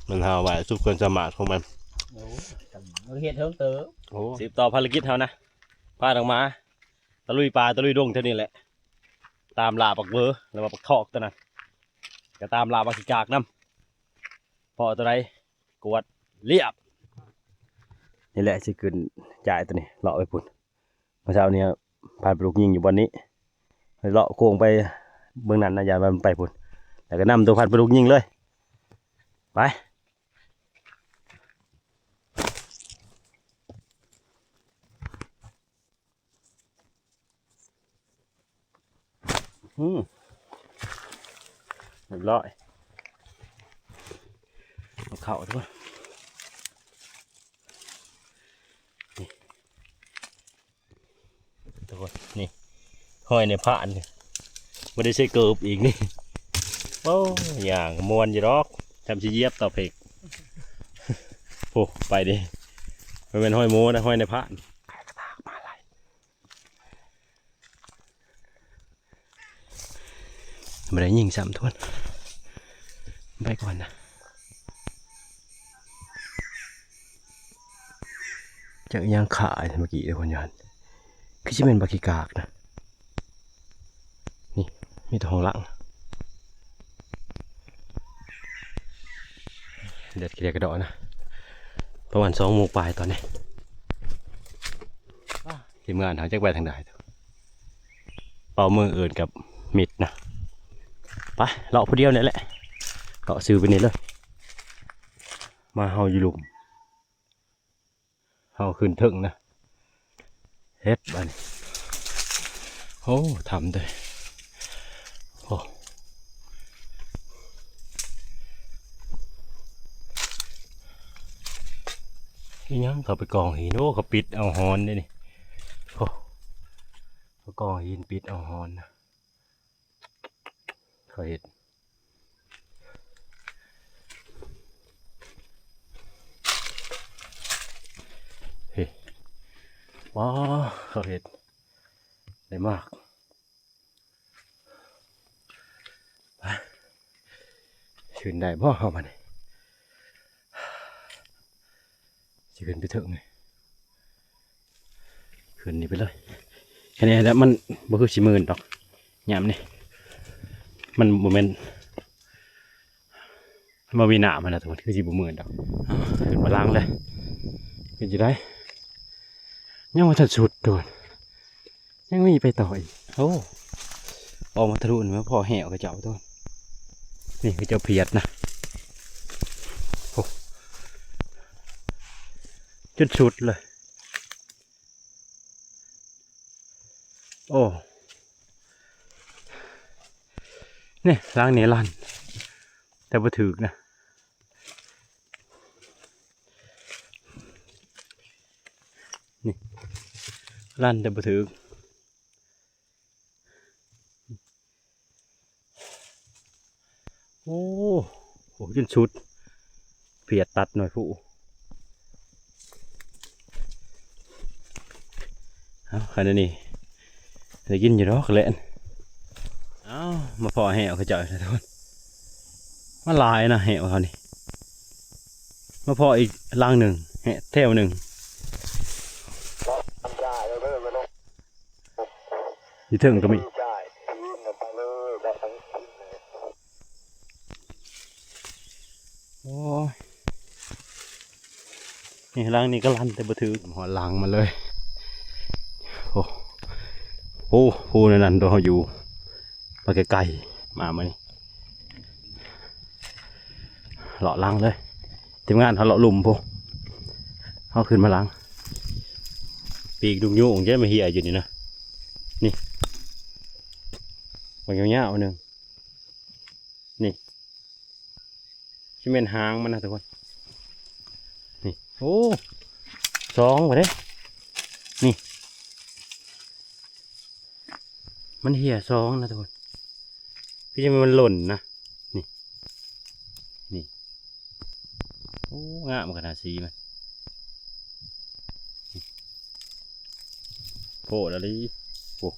ມັນຫາໄວ້ສຸດຄວາມສາມາດຂອງມັນ ໂອ້ ເຮັດເຖິງເຕີບ ໂອ້ ສືບຕໍ່ພາລະກິດເຮົານະ ພາອອກມາ ຕະລຸຍປ່າຕະລຸຍດົງແຖວນີ້ແຫຼະ ຕາມລ່າບັກເວີ ຫຼືວ່າບັກທອກຕົວນັ້ນ ກະຕາມລ່າບັກຂີ້ກາກນຳ ພໍ້ຕົວໃດກວດລຽບ ນີ້ແຫຼະຊິຂຶ້ນຈ້າຍຕົວນີ້ ເລາະໄປພຸ້ນ ມື້ເຊົ້ານີ້ພັດປາດຸກຍິງຢູ່ບ່ອນນີ້ ເລາະໂຄ້ງໄປເບິ່ງນັ້ນນະ ຢ້ານວ່າມັນໄປພຸ້ນ ແລ້ວກະນຳໂຕພັດປາດຸກຍິງເລີຍ ໄປ. ອືມ ຮຽບຮ້ອຍ ເອົາເຂົ້າທຸກຄົນ ນີ້ ທຸກຄົນ ນີ້ ຫ້ອຍໃນພານນີ້ ບໍ່ໄດ້ໃສ່ເກີບອີກນີ້ ໂອ້ ຍ່າງມ່ວນຢູ່ດອກ ຊ່ຳຊິຢຽບຕໍ່ເພັກ ໂອ້ ໄປເດ້ ບໍ່ແມ່ນຫ້ອຍໂມນະ ຫ້ອຍໃນພານ. ບໍ່ໄດ້ຍິງຊ້ຳ ທຸກຄົນ ໄປກ່ອນນະ ຈັກອີຫຍັງຂາເມື່ອກີ້ ທຸກຄົນ ຢູ່ຫັ້ນ ຄືຊິແມ່ນບັກຂີ້ກາກນະ ນີ້ ມີແຕ່ຫ້ອງຫຼັງ ແດດກະເດຍກະເດາະນະ ປະມານສອງໂມງປາຍຕອນນີ້ ທີມງານເຮົາຈັກໄປທາງໃດ ເປົ້າໝີເອີ້ນກັບມິດນະ ໄປ ເລາະຜູ້ດຽວນີ້ແຫຼະ ເລາະຊື່ໄປນີ້ເລີຍ ມາເຮົາຢູ່ລຸ່ມ ເຮົາຂຶ້ນເທິງນະ ເຮັດບາດນີ້ ໂອ້ ຖ້ຳເດີ ໂອ້ ໂອ້ ອີຫຍັງເຂົາໄປກອງຫີນ? ໂອ້ ເຂົາປິດເອົາຮອນເດ້ນີ້. ໂອ້ ເຂົາກອງຫີນປິດເອົາຮອນນະ. ເຂົາເຮັດ ເຮີ້ຍ ວ້າ ເຂົາເຮັດໄດ້ໝາກ. ໄປ ຂຶ້ນໄດ້ບໍ່ເຮົາບາດນີ້? ຊິຂຶ້ນໄປເທິງນີ້ ຂຶ້ນນີ້ໄປເລີຍ. ຄັນນີ້ແຫຼະ ມັນບໍ່ຄືຊິມື່ນດອກ ຍາມນີ້ ມັນບໍ່ແມ່ນ ມັນບໍ່ມີນ້ຳຫັ້ນນະ ທຸກຄົນ ຄືຊິບໍ່ມື່ນດອກ. ຂຶ້ນມາຫຼັງເລີຍ ເປັນຈັ່ງໃດ? ຍັງບໍ່ທັນສຸດ ທຸກຄົນ. ຍັງມີໄປຕໍ່ອີກ. ໂອ້ ອອກມາທະລຸນີ້ ມາພໍ້ແຮ້ວເຂົາເຈົ້າ ທຸກຄົນ. ນີ້ເຂົາເຈົ້າພຽດນະ. ໂອ້ ຈົນສຸດເລີຍ. ໂອ້ ນີ້ຫຼັງນີ້ລັ່ນ ແຕ່ບໍ່ຖືກນະ. ນີ້ ລັ່ນແຕ່ບໍ່ຖືກ. ໂອ້ ໂອ້ ຈົນສຸດ ພຽດຕັດໜ່ວຍພຸ. ເອົາ ຄັນນີ້ໄດ້ກິນຢູ່ດອກແຫຼະ. ເອົາ ມາພໍ້ແຮ້ວເຂົາເຈົ້າ ທຸກຄົນ. ມາຫຼາຍນະແຮ້ວເຂົານີ້. ມາພໍ້ອີກຫຼັງໜຶ່ງ ແຮ້ວແຖວໜຶ່ງ. ຢູ່ເທິງກໍມີ. ໂອ້ຍ ນີ້ຫຼັງນີ້ກໍລັ່ນແຕ່ບໍ່ຖືກ ຮອດຫຼັງມາເລີຍ. ໂອ້ ໂອ້ ພູນັ້ນໆ ໂດ ເຮົາຢູ່ມາໄກໆ ມາມື້ນີ້ ເລາະຫຼັງເລີຍ. ທີມງານເຮົາເລາະລຸ່ມພຸ້ນ ເຮົາຂຶ້ນມາຫຼັງ. ປີກດຸກຍຸງເດ້ ມາເຫຍຢູ່ນີ້ນະ. ນີ້ ບັກຍາວໆ ໜຶ່ງ ນີ້ ຊິແມ່ນຫາງມັນນະທຸກຄົນ. ນີ້ ໂອ້ ສອງບໍ່ເດ້ ນີ້ ມັນເຫຍສອງນະທຸກຄົນ ຄືຈະແມ່ນມັນຫຼົ່ນນະ ນີ້ ນີ້ ໂອ້ ງາມຂະໜາດສີມັນ ໂພດອີ່ຫຼີ. ໂອ້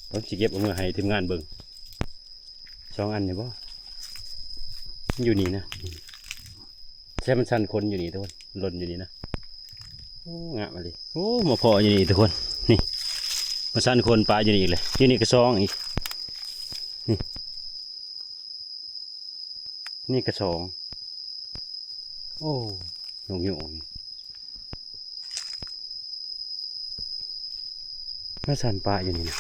ເບິ່ງ ຊິເກັບເອົາເມືອໃຫ້ທີມງານເບິ່ງ ສອງອັນນີ້ບໍ່ ຢູ່ນີ້ນະ ແຊມມັນສັນຂົນຢູ່ນີ້ທຸກຄົນ ຫຼົ່ນຢູ່ນີ້ນະ. ໂອ້ ງາມອີ່ຫຼີ. ໂອ້ ມາພໍ້ຢູ່ນີ້ທຸກຄົນ ນີ້ ມາສັນຂົນປະຢູ່ນີ້ອີກເລີຍ. ຢູ່ນີ້ກໍສອງອີກ ນີ້ ນີ້ກໍສອງ. ໂອ້ ນົກຍູງ ມາສັນປະຢູ່ນີ້ນະ.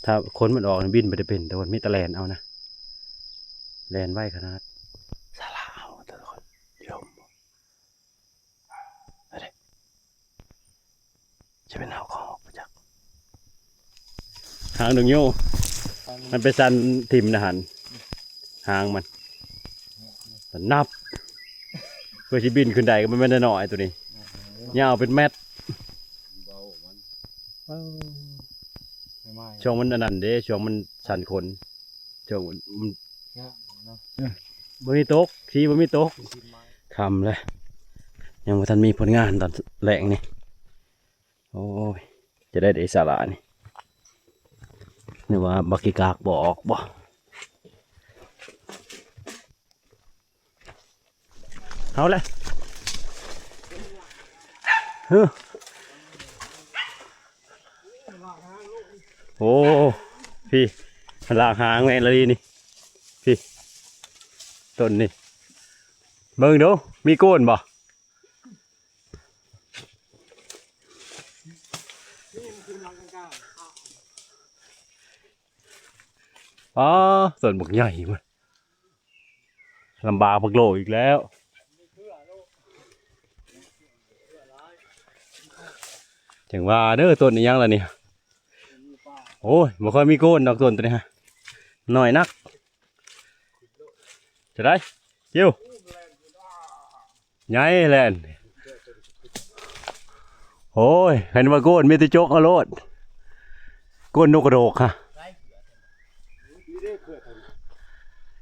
ຖ້າຂົນມັນອອກນີ້ບິນບໍ່ໄດ້ເປັນ ແຕ່ວ່າມີແຕ່ແລ່ນເອົານະ ແລ່ນໄວຂະໜາດ. ສາລາເອົາ ທຸກຄົນ ຢູ່ດົມ ຈະເປັນເຮົາຂອງບໍ່ຈັກ ຫາງດົງໂຍ ມັນໄປສັ່ນຖິ້ມນະຫັ້ນ ຫາງມັນ ນັບ ເພື່ອຊິບິນຂຶ້ນໄດ້ກໍບໍ່ແມ່ນນ້ອຍໆ ໂຕນີ້ ຍາວເປັນແມັດ. ເອີ ຊ່ວງມັນອັນນັ້ນເດ້ ຊ່ວງມັນສັ່ນຂົນ ເຈົ້າ ມັນ ເນາະ ບໍ່ມີຕົກ ສີບໍ່ມີຕົກ ຄ່ຳແລ້ວ ຍັງບໍ່ທັນມີຜົນງານຕອນແລງນີ້. ໂອ້ຍ ຈະໄດ້ໄດ້ສາລະນີ້ ຫຼືວ່າບັກຂີ້ກາກບໍ່ອອກບໍ່? ເອົາແຫຼະ ເຮີ ໂອ້ ພີ້ ມັນລາກຫາງແມ່ນລະດີນີ້ ພີ້ ຕົ້ນນີ້ ເບິ່ງດູ ມີໂກນບໍ່? ອໍ ຕົ້ນບັກໃຫຍ່ເວີ້ຍ ລຳບາກບັກໂຫຼອີກແລ້ວ ຈັ່ງວ່າເດີ ຕົ້ນອີ່ຫຍັງລະນີ້? ໂອ້ຍ ບໍ່ຄ່ອຍມີໂກນດອກ ຕົ້ນໂຕນີ້ຮະ ນ້ອຍນັກ. ຈະໄດ້ ຈິ້ວ ໃຫຍ່ແລ່ນ. ໂອ້ຍ ຄັນວ່າໂກນມີແຕ່ຈົກເອົາໂລດ ໂກນນົກກະໂດກຮະ.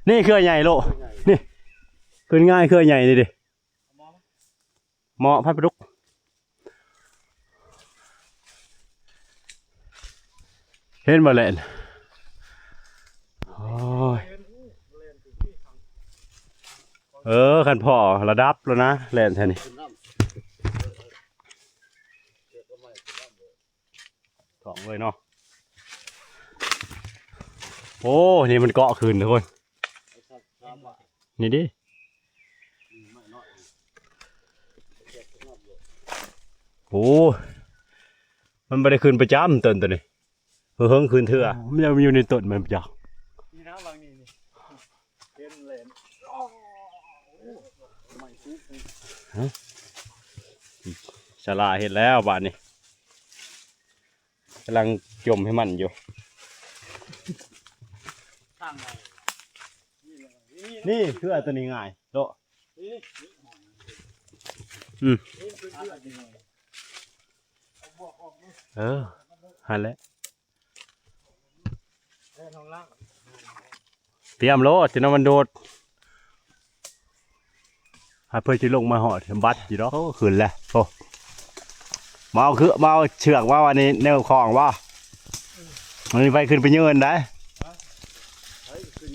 ນີ້ເຄືອໃຫຍ່ໂລ ນີ້ ຂຶ້ນງ່າຍເຄືອໃຫຍ່ນີ້ເດ. ເໝາະພັດປາດຸກ ເຫັນບໍ່ແລ່ນ. ໂອ້ຍ ເອີ ຄັນພໍລະດັບແລ້ວນະ ແລ່ນແທ້ນີ້ ທ້ອງເລີຍເນາະ. ໂອ້ ນີ້ມັນເກາະຂຶ້ນທຸກຄົນ ນີ້ເດ້. ໂອ້ ມັນບໍ່ໄດ້ຂຶ້ນປະຈຳຕົ້ນໂຕນີ້ ເຮີ້ງຂຶ້ນເທື່ອ ມັນຍັງຢູ່ໃນຕົ້ນມັນປະຈັກ ນີ້ນະ ບາງນີ້ນີ້ ເຫັນແລ້ວ ສາລາເຮັດແລ້ວບາດນີ້ ກຳລັງຈົ່ມໃຫ້ມັນຢູ່ ນີ້ເຄືອໂຕນີ້ງ່າຍໂລະ. ອືມ ເອີ ຫັ້ນແຫຼະ ຕຽມໂລດ ຊິນຳມັນໂດດ ຫາເພິ່ນຊິລົງມາຮອດບັດຢູ່ດອກ. ໂອ້ ຂຶ້ນແລ້ວ ໂອ້ ມາເອົາຄື ມາເອົາເຊືອກມາ ອັນນີ້ແນວຂອງບໍ່ ມັນມີໄປຂຶ້ນໄປເຍີນໄດ໋.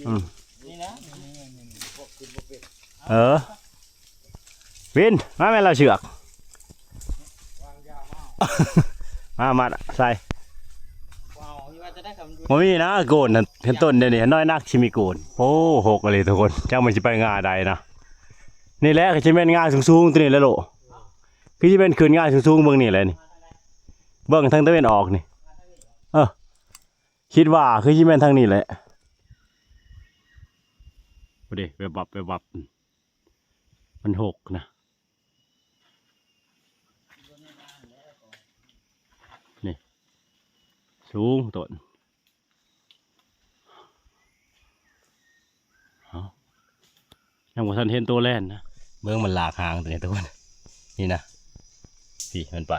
ອືມ ເອີ ວິນ ມາແມ່ນລາວເຊືອກ ມາ ມາໃສ່ ບໍ່ມີນະໂກນຫັ້ນ ເຫັນຕົ້ນດຽວນີ້ ນ້ອຍນັກຊິມີໂກນ. ໂອ້ ຫົກອີ່ຫຼີທຸກຄົນ ຈັກມັນຊິໄປງ່າໃດນະ. ນີ້ແຫຼະ ຄືຊິແມ່ນງ່າສູງໆ ໂຕນີ້ແຫຼະໂລະ ຄືຊິແມ່ນຂຶ້ນງ່າຍສູງໆ ເບິ່ງນີ້ແຫຼະນີ້ ເບິ່ງທາງຕາເວັນອອກນີ້ ເອີ ຄິດວ່າຄືຊິແມ່ນທາງນີ້ແຫຼະ. ພຸ້ນເດ້ ແວບວັບ ແວບວັບ ມັນຫົກນະ ນີ້ ສູງຕົ້ນ. ເອົ້າ ຍັງບໍ່ທັນເຫັນໂຕແລ່ນນະ ເບິ່ງມັນລາກຫາງໂຕນີ້ທຸກຄົນ ນີ້ນະ ພີ້ມັນໄປ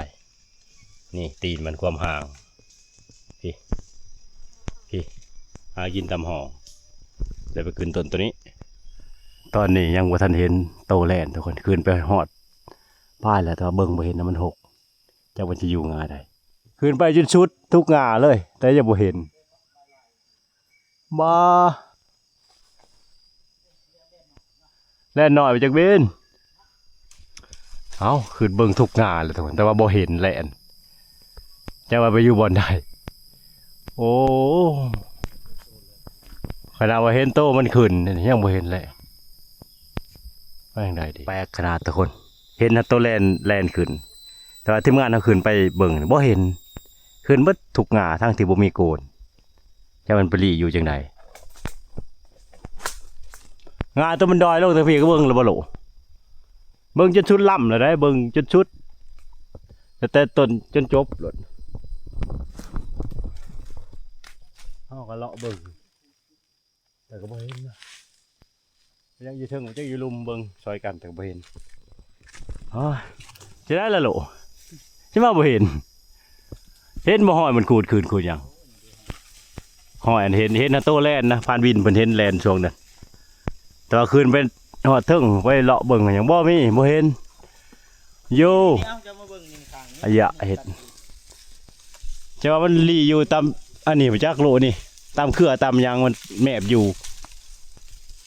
ນີ້ຕີນມັນຄວາມຫ່າງ ພີ້ ພີ້ ຫາກິນຕາມຮ່ອງ ແລ້ວໄປຂຶ້ນຕົ້ນໂຕນີ້. ຕອນນີ້ຍັງບໍ່ທັນເຫັນໂຕແລ່ນທຸກຄົນ ຂຶ້ນໄປຮອດປາຍແລ້ວ ແຕ່ວ່າເບິ່ງບໍ່ເຫັນນະ ມັນຫົກ ຈັກມັນຊິຢູ່ງ່າໃດ. ຂຶ້ນໄປຈົນສຸດທຸກງ່າເລີຍ ແຕ່ຍັງບໍ່ເຫັນ ບໍ່ ແລ່ນໜ້ອຍໄປຈັກເບນ. ເອົ້າ ຂຶ້ນເບິ່ງທຸກງ່າແລ້ວທຸກຄົນ ແຕ່ວ່າບໍ່ເຫັນແລ່ນ ຈັກວ່າໄປຢູ່ບ່ອນໃດ. ໂອ້ ຂະໜາດວ່າເຫັນໂຕມັນຂຶ້ນ ຍັງບໍ່ເຫັນແລ່ນ ໄປທາງໃດດີ ແປກຂະໜາດທຸກຄົນ. ເຫັນແຕ່ໂຕແລ່ນ ແລ່ນຂຶ້ນ ແຕ່ວ່າທີມງານເຮົາຂຶ້ນໄປເບິ່ງບໍ່ເຫັນ ຂຶ້ນເບິດທຸກງ່າ ທັງທີ່ບໍ່ມີໂກນ ຈັກມັນໄປລີ້ຢູ່ຈັ່ງໃດ. ງ່າໂຕມັນດອຍລົງແຕ່ພີ້ ກໍເບິ່ງແລ້ວບໍ່ໂລ ເບິ່ງຈົນສຸດລຳແລ້ວໄດ໋ ເບິ່ງຈົນສຸດ ແຕ່ຕົ້ນຈົນຈົບໂລດ ເຮົາກໍເລາະເບິ່ງ. ແຕ່ກໍບໍ່ເຫັນນະ ຍັງຢູ່ເທິງ ຈັກຢູ່ລຸ່ມ ເບິ່ງຊ່ອຍກັນ ແຕ່ກໍບໍ່ເຫັນ. ໂອ້ຍ ຈະໄດ້ລະໂລ ຊິມາບໍ່ເຫັນ ເຫັນບໍ່ ຮອຍມັນຂູດຂຶ້ນຂູດຫຍັງ ຮອຍອັນເຫັນ ເຫັນນະ ໂຕແລ່ນນະ ຜ່ານວິນເພິ່ນເຫັນແລ່ນຊ່ວງນັ້ນ ແຕ່ວ່າຂຶ້ນໄປຮອດເທິງ ໄປເລາະເບິ່ງຫຍັງ ບໍ່ມີ ບໍ່ເຫັນ. ໂຢ ອາຍະ ເຫັນ ແຕ່ວ່າມັນລີ້ຢູ່ຕາມ ອັນນີ້ບໍ່ຈັກໂລະນີ້ ຕາມເຄືອຕາມຫຍັງມັນແມບຢູ່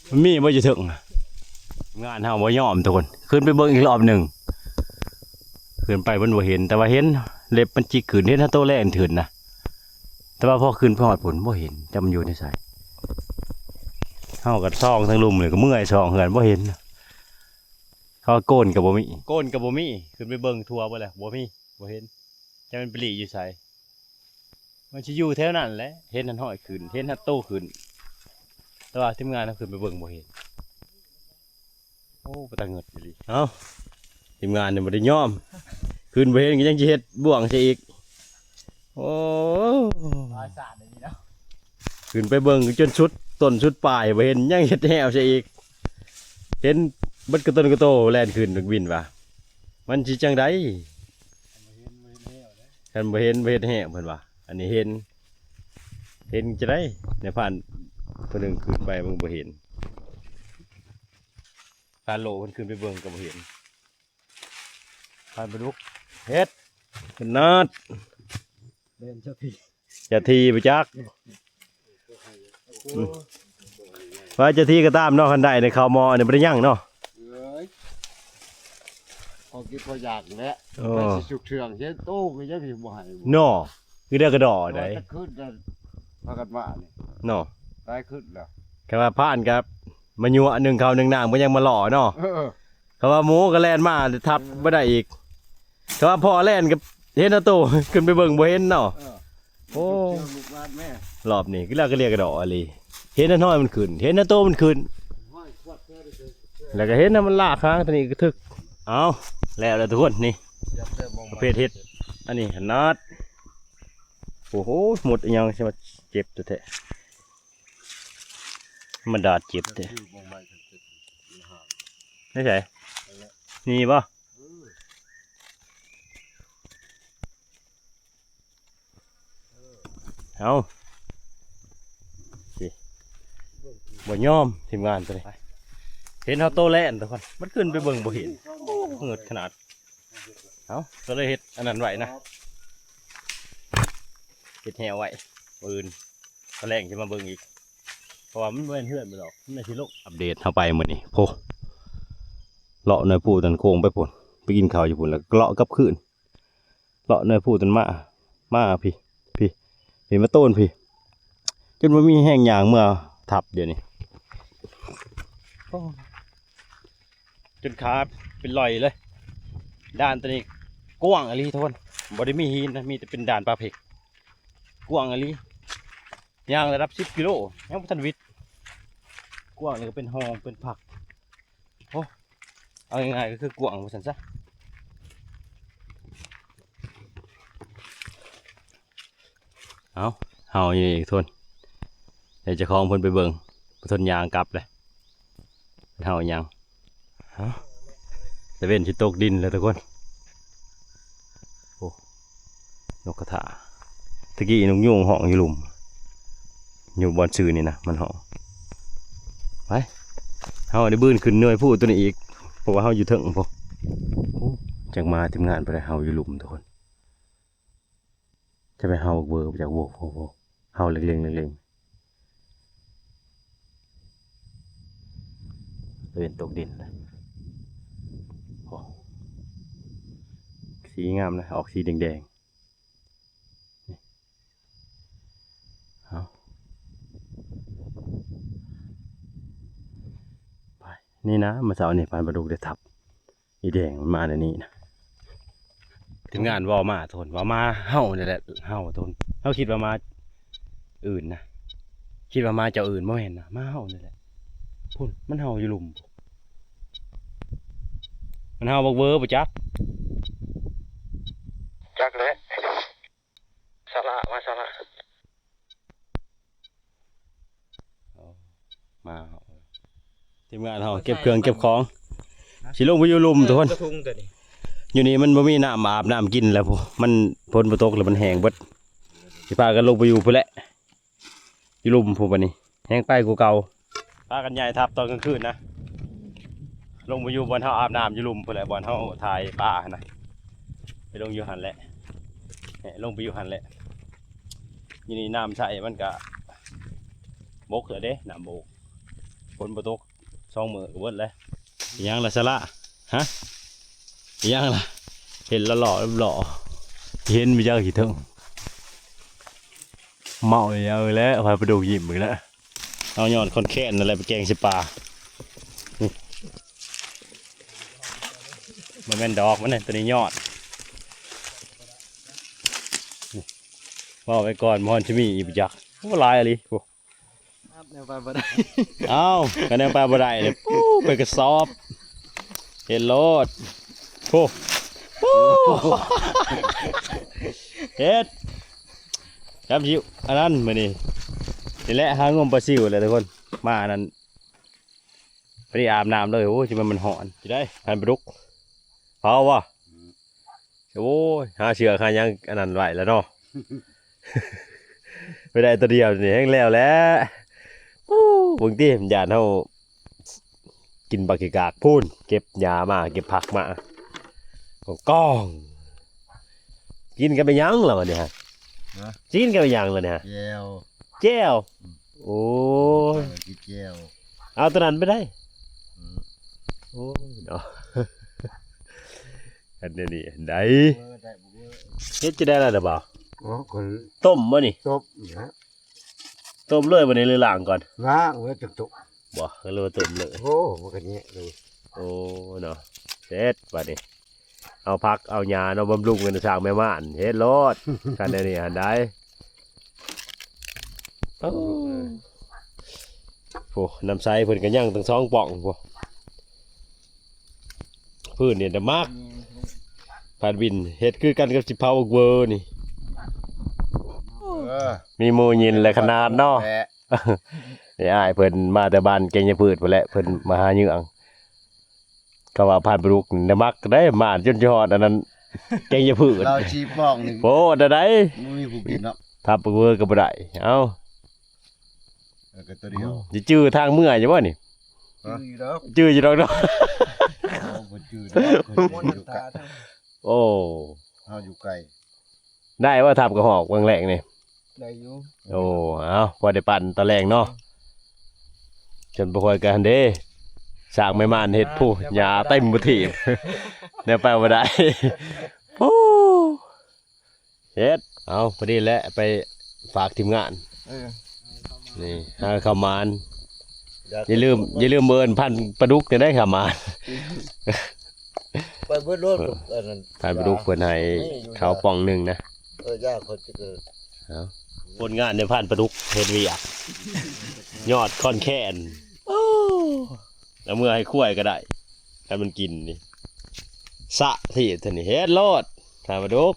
ມັນມີບໍ່ຢູ່ເທິງ. ງານເຮົາບໍ່ຍອມທຸກຄົນ ຂຶ້ນໄປເບິ່ງອີກລອບໜຶ່ງ ຂຶ້ນໄປມັນບໍ່ເຫັນ ແຕ່ວ່າເຫັນເລັບມັນຈິກຂຶ້ນ ເຫັນເຮົາໂຕແລ່ນຂຶ້ນນະ ແຕ່ວ່າພໍຂຶ້ນໄປຮອດພຸ້ນບໍ່ເຫັນ ຈັກມັນຢູ່ໃນໃສ. ເຮົາກໍສ່ອງທາງລຸ່ມນີ້ ກໍເມື່ອຍສ່ອງເຮືອນບໍ່ເຫັນ. ເຂົາວ່າໂກນກໍບໍ່ມີ ໂກນກໍບໍ່ມີ ຂຶ້ນໄປເບິ່ງທົ່ວເບິດແລ້ວ ບໍ່ມີ ບໍ່ເຫັນ ຈັກມັນໄປລີ້ຢູ່ໃສ ມັນຊິຢູ່ແຖວນັ້ນແຫຼະ ເຫັນຫັ້ນຮອຍຂຶ້ນ ເຫັນຫັ້ນໂຕຂຶ້ນ ແຕ່ວ່າທີມງານເຮົາຂຶ້ນໄປເບິ່ງບໍ່ເຫັນ. ໂອ້ ເປັນຕາເງີດອີ່ຫຼີ ເອົ້າ ທີມງານນີ້ບໍ່ໄດ້ຍອມ ຂຶ້ນບໍ່ເຫັນກໍຍັງຊິເຮັດບ່ວງໃສ່ອີກ ໂອ້. ສາດນີ້ເນາະ ຂຶ້ນໄປເບິ່ງຈົນສຸດຕົ້ນສຸດປາຍ ບໍ່ເຫັນ ຍັງເຮັດແຫ້ວໃສ່ອີກ. ເຫັນເບິດກະຕົນກະໂຕແລ່ນຂຶ້ນ ນັກບິນວ່າ ມັນຊິຈັ່ງໃດ? ຄັນບໍ່ເຫັນ ບໍ່ເຮັດແຫ້ວ ເພິ່ນວ່າ. ອັນນີ້ເຫັນ ເຫັນຈັ່ງໃດ? ນາຍພານຜູ້ໜຶ່ງຂຶ້ນໄປ ມັນບໍ່ເຫັນ. ພານໂລເພິ່ນຂຶ້ນໄປເບິ່ງກໍບໍ່ເຫັນ. ພານປາດຸກເຮັດຂະໜາດ ເດີນເຈົ້າທີ່ ເຈົ້າທີ່ບໍ່ຈັກ ອືມ ວ່າເຈົ້າທີ່ກໍຕາມເນາະ ຄັນໄດ້ໃນເຂົ້າໝໍ້ນີ້ບໍ່ໄດ້ຍັງເນາະ. ເອີຍ ພໍກິນພໍຢາກແຫຼະ ໂອ້ ໄປຊິຊຸກເທື່ອງເຮັດໂຕກໍຍັງຊິບໍ່ໃຫ້ເນາະ. ຄືເດີກະດໍໄດ໋ ແຕ່ຄືນນັ້ນພາກັນມານີ້ເນາະ ໄດ້ຄືນແລ້ວ. ແຄ່ວ່າພານກັບມາຍົວະໜຶ່ງເຂົ້າໜຶ່ງນ້ຳກໍຍັງມາຫຼໍ່ເນາະ. ເອີ ຄຳວ່າໝູກໍແລ່ນມາທັບບໍ່ໄດ້ອີກ ຄຳວ່າພໍ່ແລ່ນກໍເຫັນເອົາໂຕ ຂຶ້ນໄປເບິ່ງບໍ່ເຫັນເນາະ. ເອີ ໂອ້ ລູກຫຼານແມ່ ລອບນີ້ຄືລາວກໍລຽກກະດໍອີ່ຫຼີ ເຫັນແຕ່ນ້ອຍມັນຂຶ້ນ ເຫັນແຕ່ໂຕມັນຂຶ້ນ ແລ້ວກໍເຫັນນະມັນລາກຫາງຕົວນີ້ກະທຶກ. ເອົາ ແລ້ວແຫຼະທຸກຄົນ ນີ້ ປະເພດເຫັດ ອັນນີ້ຂະໜາດ ໂອ້ໂຫ ມົດອີ່ຫຍັງຊິມາເຈັບແທ້ໆ ມາດາດເຈັບແທ້. ໃນໃສ? ນີ້ບໍ່? ເອົາ ຊິບໍ່ຍອມທີມງານຕົວນີ້ ເຫັນເຮົາໂຕແລ່ນທຸກຄົນ ມັນຂຶ້ນໄປເບິ່ງບໍ່ເຫັນ. ໂອ້ ເຫືອດຂະໜາດ. ເອົາ ກໍເລີຍເຮັດອັນນັ້ນໄວ້ນະ ເຮັດແຫ້ວໄວ້ ມື້ອື່ນ ຕອນແລງຊິມາເບິ່ງອີກ ເພາະວ່າມັນບໍ່ແມ່ນເຮືອນມັນດອກ ມັນຊິລົງ. ອັບເດດເຮົາໄປມື້ນີ້ ໂພ ເລາະໜ້ອຍພູຕົນໂຄ້ງໄປພຸ້ນ ໄປກິນເຂົ້າຢູ່ພຸ້ນ ແລ້ວເລາະກັບຄືນ ເລາະໜ້ອຍພູຕົນມາ ມາພີ້ ພີ້ ພີ້ ມາໂຕນພີ້ ຈົນບໍ່ມີແຮງຍ່າງເມືອທັບດຽວນີ້ ໂອ້ ຈົນຂາເປັນລອຍເລີຍ. ດ່ານຕົວນີ້ກວ້າງອີ່ຫຼີທຸກຄົນ ບໍ່ໄດ້ມີຫີນນະ ມີແຕ່ເປັນດ່ານປາເພັກ ກວ້າງອີ່ຫຼີ ຍ່າງລະດັບສິບກິໂລ ຍັງບໍ່ທັນວິດ ກວ້າງ ແລ້ວກໍເປັນຮ່ອງເປັນພັກ. ໂອ້ ເອົາງ່າຍໆກໍຄືກວ້າງວ່າຊັ້ນຊະ. ເອົາ ເຮົາຢູ່ນີ້ທຸກຄົນ ໃຫ້ເຈົ້າຂອງເພິ່ນໄປເບິ່ງ ບໍ່ທົນຍ່າງກັບເລີຍ ເຮົາຫຍັງ. ເອົ້າ ຕາເວັນຊິຕົກດິນແລ້ວທຸກຄົນ. ໂອ້ ນົກກະທາ ຕະກີ້ນົກຍູງຮ້ອງຢູ່ລຸ່ມ ຢູ່ບ່ອນຊື່ນີ້ນະ ມັນຮ້ອງ. ໄປ ເຮົາໄດ້ບືນຂຶ້ນໜ່ວຍພູຕົວນີ້ອີກ ເພາະວ່າເຮົາຢູ່ເທິງພຸ້ນ. ໂອ້ ຈັກມາທີມງານຜູ້ໃດ ເຮົາຢູ່ລຸ່ມທຸກຄົນ. ຈະໄປເຮົາເບີ ຈາກ ໂອ້ໂຫ ເຮົາເລັງໆ ເລັງໆ ຕາເວັນຕົກດິນແລ້ວ. ໂອ້ ສີງາມນະ ອອກສີແດງໆ ນີ້ ເອົາ ໄປ ນີ້ນະ ມື້ເຊົ້ານີ້ພານປາດຸກໄດ້ທັບ ອີແດງມັນມາແນວນີ້ນະ. ທີມງານເວົ້າມາໂທນ ວ່າມາເຮົານີ້ແຫຼະ ເຮົາໂທນ ເຮົາຄິດວ່າມາອື່ນນະ ຄິດວ່າມາເຈົ້າອື່ນ ບໍ່ແມ່ນນະ ມາເຮົານີ້ແຫຼະ. ພຸ້ນ ມັນເຮົາຢູ່ລຸ່ມ ມັນເຮົາບັກເວີບໍ່ຈັກ ຈັກແຫຼະ ສາລະ ມາສາລະ. ເອົາ ມາ ທີມງານເຮົາເກັບເຄື່ອງເກັບຂອງ ຊິລົງໄປຢູ່ລຸ່ມທຸກຄົນ. ຢູ່ນີ້ມັນບໍ່ມີນ້ຳອາບນ້ຳກິນແລ້ວ ມັນ ຝົນບໍ່ຕົກແລ້ວ ມັນແຫ້ງເບິດ. ຊິພາກັນລົງໄປຢູ່ພຸ້ນແຫຼະ ຢູ່ລຸ່ມພຸ້ນ ບັດນີ້ແຮງໄປກວ່າເກົ່າ. ພາກັນຍ້າຍທັບຕອນກາງຄືນນະ ລົງໄປຢູ່ບ່ອນເຮົາອາບນ້ຳຢູ່ລຸ່ມພຸ້ນແຫຼະ ບ່ອນເຮົາຖ່າຍປາຫັ້ນນະ ໄປລົງຢູ່ຫັ້ນແຫຼະ ແຫະ ລົງໄປຢູ່ຫັ້ນແຫຼະ. ຢູ່ນີ້ນ້ຳໃຊ້ມັນກະບົກແລ້ວເດ້ ນ້ຳບົກ ຝົນບໍ່ຕົກສອງມື້ກໍເບິດແລ້ວ. ອີຫຍັງລະສາລະ? ຮະ? ອີຫຍັງລະ? ເຫັນຫຼໍ່ໆ ເຫັນບໍ່ຈັກຂີ້ເຖິງ ເມົາອີກແລ້ວ ພາປາດຸກຍິ້ມອີກແລ້ວ. ເອົາຍອດຄອນແຄນນັ້ນແຫຼະໄປແກງໃສ່ປາ. ນີ້ ບໍ່ແມ່ນດອກມັນເດ້ ໂຕນີ້ຍອດ. ນີ້ ເວົ້າໄວ້ກ່ອນ ບໍ່ຮອດຊິມີອີກບໍ່ຈັກ. ໂອ້ ຫຼາຍອີ່ຫຼີ ໂອ້ ອາບແນວໄປບໍ່ໄດ້. ເອົ້າ ກໍແນວໄປບໍ່ໄດ້ເດ້ ປູ້ ເປັນກະສອບ ເຮັດໂລດ. ໂອ້ ເຮັດ ຈັບຢູ່ອັນນັ້ນ ມື້ນີ້ ນີ້ແຫຼະ ຫາງົມປາຊິວແຫຼະທຸກຄົນ. ມາອັນນັ້ນ ບໍ່ໄດ້ອາບນ້ຳເລີຍ. ໂອ້ຍ ຊິແມ່ນມັນຮ້ອນ ຊິໄດ້ ຫັ້ນປາດຸກ ເຜົາບໍ່? ໂອ້ຍ ຫາເຊືອກຫາຫຍັງອັນນັ້ນໄວ້ແລ້ວເນາະ. ໄປໄດ້ຕົວດຽວນີ້ແຮງແລ້ວແຫຼະ. ໂອ້ ເບິ່ງຕິ ຢ້ານເຮົາກິນບັກຂີ້ກາກ. ພຸ້ນ ເກັບຫຍ້າມາ ເກັບຜັກມາ ກອງໆ. ກິນກັບຫຍັງລະບັດນີ້ຮະ? ຮະ? ຊິກິນກັບຫຍັງລະນີ້ຮະ? ແຈ່ວ ແຈ່ວ. ອືມ ໂອ້ຍ ກິນແຈ່ວ. ເອົາຕົວນັ້ນໄປໄດ້. ອືມ ໂອ້ຍເນາະ ອັນນີ້ໄດ້ ເອີ ໄດ້ບໍ່ເວີ້ ເຮັດຈັ່ງໃດລະນະບ່າວ? ອໍ ກໍຕົ້ມບໍ່ນີ້? ຕົ້ມນະ. ຕົ້ມເລີຍບໍ່ນີ້ ຫຼືລ້າງກ່ອນ? ລ້າງແລ້ວຈັ່ງຕົ້ມ. ບໍ່ ກໍເລີຍວ່າຕົ້ມເລີຍ. ໂອ້ ມັນກໍແຍະເລີຍ. ໂອ້ ເນາະ ເສັດບັດນີ້. ເອົາຜັກເອົາຫຍ້າເນາະ ບຳລຸງກັນ ສ້າງແມ່ມ່ານ ເຮັດໂລດ ຄັນແນວນີ້ຫັ້ນໄດ. ໂອ້ ໂອ້ ນ້ຳໃສເພິ່ນກໍຍັງຕັ້ງສອງປ່ອງພຸ້ນ. ພື້ນນີ້ນະມັກ ພັນວິນ ເຮັດຄືກັນກັບຊິເຜົາບັກເວີນີ້. ເອີ ມີໝູ່ຍິນແຫຼະຂະໜາດເນາະ. ແຫຼະ ນີ້ອ້າຍເພິ່ນມາແຕ່ບ້ານແກງຍາພືດພຸ້ນແຫຼະ ເພິ່ນມາຫາເຫຍື່ອງ. ເຂົາວ່າພັນປາດຸກນີ້ມັກໄດ໋ ມາຈົນຊິຮອດອັນນັ້ນ ແກງຍາພືດ ລາວຊີ້ປ້ອງນີ້ ໂພດໃດ໋ ບໍ່ມີຜູ້ກິນເນາະ. ທັບປາກເວີກໍບໍ່ໄດ້. ເອົ້າ ແລ້ວກໍຕົວດຽວ ຊິຈື່ທາງເມືອຢູ່ບໍ່ນີ້? ຈື່ຢູ່ດອກ ຈື່ຢູ່ດອກເນາະ. ໂອ້ ບໍ່ຈື່ດອກ ຄົນຢູ່ໄກ. ໂອ້ ເຮົາຢູ່ໄກ. ໄດ້ບໍ່ ທັບກະຮອກເບິ່ງແລງນີ້? ໄດ້ຢູ່. ໂອ້ ເອົາ ພໍໄດ້ປັ່ນຕອນແລງເນາະ. ຈົນບໍ່ຄ່ອຍກັນເດ້ ສ້າງແມ່ມ່ານເຮັດ ຜູ້ຫຍ້າເຕັມບໍ່ທີບ ແນວໄປບໍ່ໄດ້. ໂອ້ ເຮັດ ເອົາ ພໍດີແຫຼະ ໄປຝາກທີມງານ. ເອີ ນີ້ ຫາເຂົ້າໝານ. ຢ່າລືມ ຢ່າລືມເອີ້ນພັນປາດຸກແດ່ໄດ໋ ເຂົ້າໝານ. ໄປເບິດໂລດ ເອີ ອັນນັ້ນ ທ່ານປາດຸກເພິ່ນໃຫ້ເຂົ້າປ່ອງໜຶ່ງນະ. ເອີ ຢ່າ ຂ້ອຍຈະເກີດ. ເອົ້າ ຜົນງານໃນພານປາດຸກເຮັດວຽກ ຍອດຄອນແຄນ. ໂອ້ ເອົາເມືອໃຫ້ຄວາຍກໍໄດ້ ຄັນມັນກິນນີ້ ສະເທດເທົ່ານີ້. ເຮັດໂລດ ທ່ານປາດຸກ.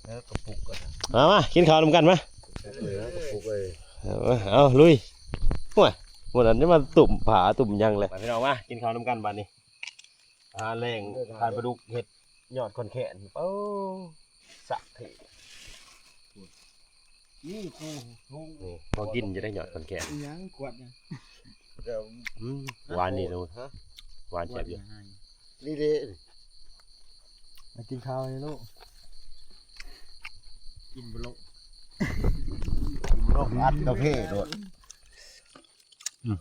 ເອີ ກະປຸກກໍໄດ້. ມາ ມາ ກິນເຂົ້ານຳກັນມາ. ເອີ ກະປຸກເອີຍ. ເອົາ ເອົາ ລຸຍ. ໂອ້ຍ ມື້ນັ້ນຈະມາຕຸ້ມຜ້າຕຸ້ມຫຍັງແຫຼະ. ມາ ພີ່ນ້ອງ ມາ ກິນເຂົ້ານຳກັນບາດນີ້. ອາ ແລງ ເອີ ທ່ານປາດຸກເຮັດຍອດຄອນແຄນ. ໂອ້ ສະເທດ ນີ້ຄູທຸງ ນີ້ ພໍກິນຢູ່ໄດ໋ ຍອດຄອນແຄນ. ອີຫຍັງ ຂວດຫຍັງ? ອືມ ຫວານນີ້ລູກ. ຮະ? ຫວານແຊບຢູ່. ນີ້ເດ້ ມາກິນເຂົ້ານີ້ລູກ. ກິນບໍ່ລົງ ກິນບໍ່ລົງ ອັດກາເຟໂລດ. ອືມ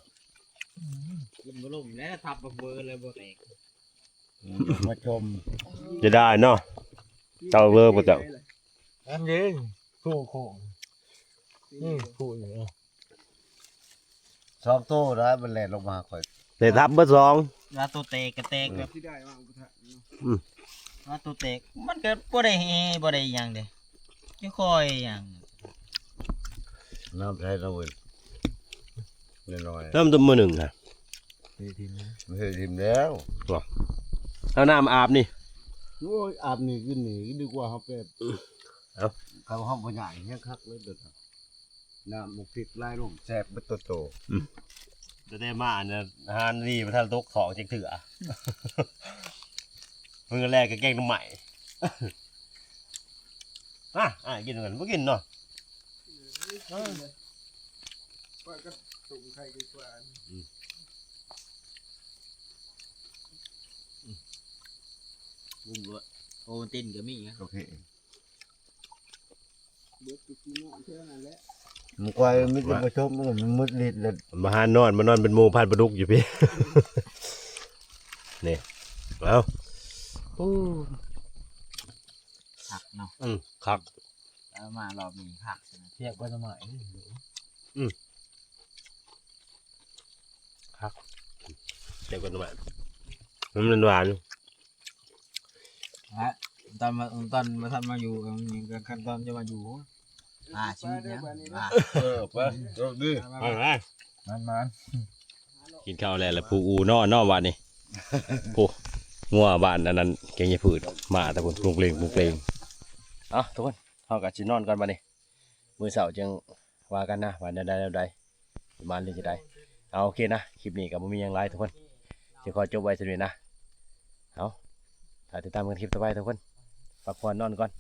ກິນບໍ່ລົງແລ້ວ ທັບບັກເວີແລ້ວບໍ່ແຕກ. ອືມ ມາຊົມ ຈະໄດ້ເນາະ ເຕົ້າເວີບໍ່ເຈົ້າ. ອັນນີ້ ໂຄ້ງ ໂຄ້ງ ນີ້ ໂຄ້ງຢູ່. ສອງໂຕໄດ້ ມັນແລ່ນລົງມາຫາຂ້ອຍ ໄດ້ທັບເບິດສອງ. ວ່າໂຕແຕກກໍແຕກແບບ ອືມ ວ່າໂຕແຕກ ມັນກໍບໍ່ໄດ້ແຮ່ ບໍ່ໄດ້ຫຍັງເດ້ ຈະຄ່ອຍຫຍັງ. ນ້ຳໃສ່ນ້ຳເວີ້ຍ ນ້ອຍໆ ນ້ຳຕົວມື້ໜຶ່ງນະ ເທຖິ້ມ ເທຖິ້ມແລ້ວ. ບໍ່ ເອົານ້ຳອາບນີ້. ໂອ້ຍ ອາບນີ້ກິນນີ້ ດີກວ່າເຮົາແປບ. ເອົ້າ ເຂົາເຮົາບໍ່ຫຍ້າຍແຮງຄັກເລີຍເດີ. ນ້ຳໝາກພິກລາຍລົງແຊບເບິດໂຕໂຕ. ອືມ ຕັ້ງແຕ່ມາອັນນັ້ນ ອາຫານດີບໍ່ທັນຕົກທ້ອງຈັກເທື່ອ. ມື້ແລກກໍແກງໜໍ່ໄມ້. ມາ ອ້າຍກິນນຳກັນ ບໍ່ກິນເນາະ. ເອີ ຂ້ອຍກໍຕົ້ມໄຂ່ດີກວ່າ. ອືມ ອືມ ປຸງໂລດ ໂອວັນຕິນກໍມີ. ໂອເຄ. ເບິດຢູ່ທີ່ນອນເທົ່ານັ້ນແຫຼະ ມັນກວາຍມີແຕ່ປະສົມ ມັນໝົດລິດແລ້ວ. ມາຫານອນ ມານອນເປັນໝູ່ພັນປາດຸກຢູ່ພີ້ ນີ້. ເອົາ ໂອ້ ຄັກເນາະ. ອືມ ຄັກ ເອົາມາລອບນີ້ຄັກ ພຽກກວ່າໜໍ່ໄມ້. ອືມ ຄັກ ພຽກກວ່າໜໍ່ໄມ້ ມັນຫວານ. ແລະ ຕອນມາ ຕອນມາທັນມາຢູ່ ເອີ ຍັງກໍຂັ້ນຕອນຈະມາຢູ່ ອາ ຊີວິດເນຍ ເອີ ໄປ ໂຊກດີ ມາ ມາ ມາ ມາ ກິນເຂົ້າແລ້ວ ແລ້ວຜູ້ອູ້ນອນເນາະບາດນີ້. ຜູ້ງົວບ້ານອັນນັ້ນ ແກງຍາພືດ ມາແຕ່ພຸ້ນ ປຸງເປງ ປຸງເປງ. ເອົ້າ ທຸກຄົນ ເຮົາກໍຊິນອນກ່ອນບາດນີ້. ມື້ເຊົ້າຈຶ່ງວ່າກັນນະ ວ່າແນວໃດແນວໃດ ຊິມານຫຼືຈະໄດ້. ເອົາ ໂອເຄນະ ຄລິບນີ້ກໍບໍ່ມີຫຍັງຫຼາຍທຸກຄົນ ຊິຂໍຈົບໄວ້ສ່ຳນີ້ນະ. ເອົາ ຖ້າຕິດຕາມກັນຄລິບຕໍ່ໄປທຸກຄົນ ພັກຜ່ອນນອນກ່ອນ.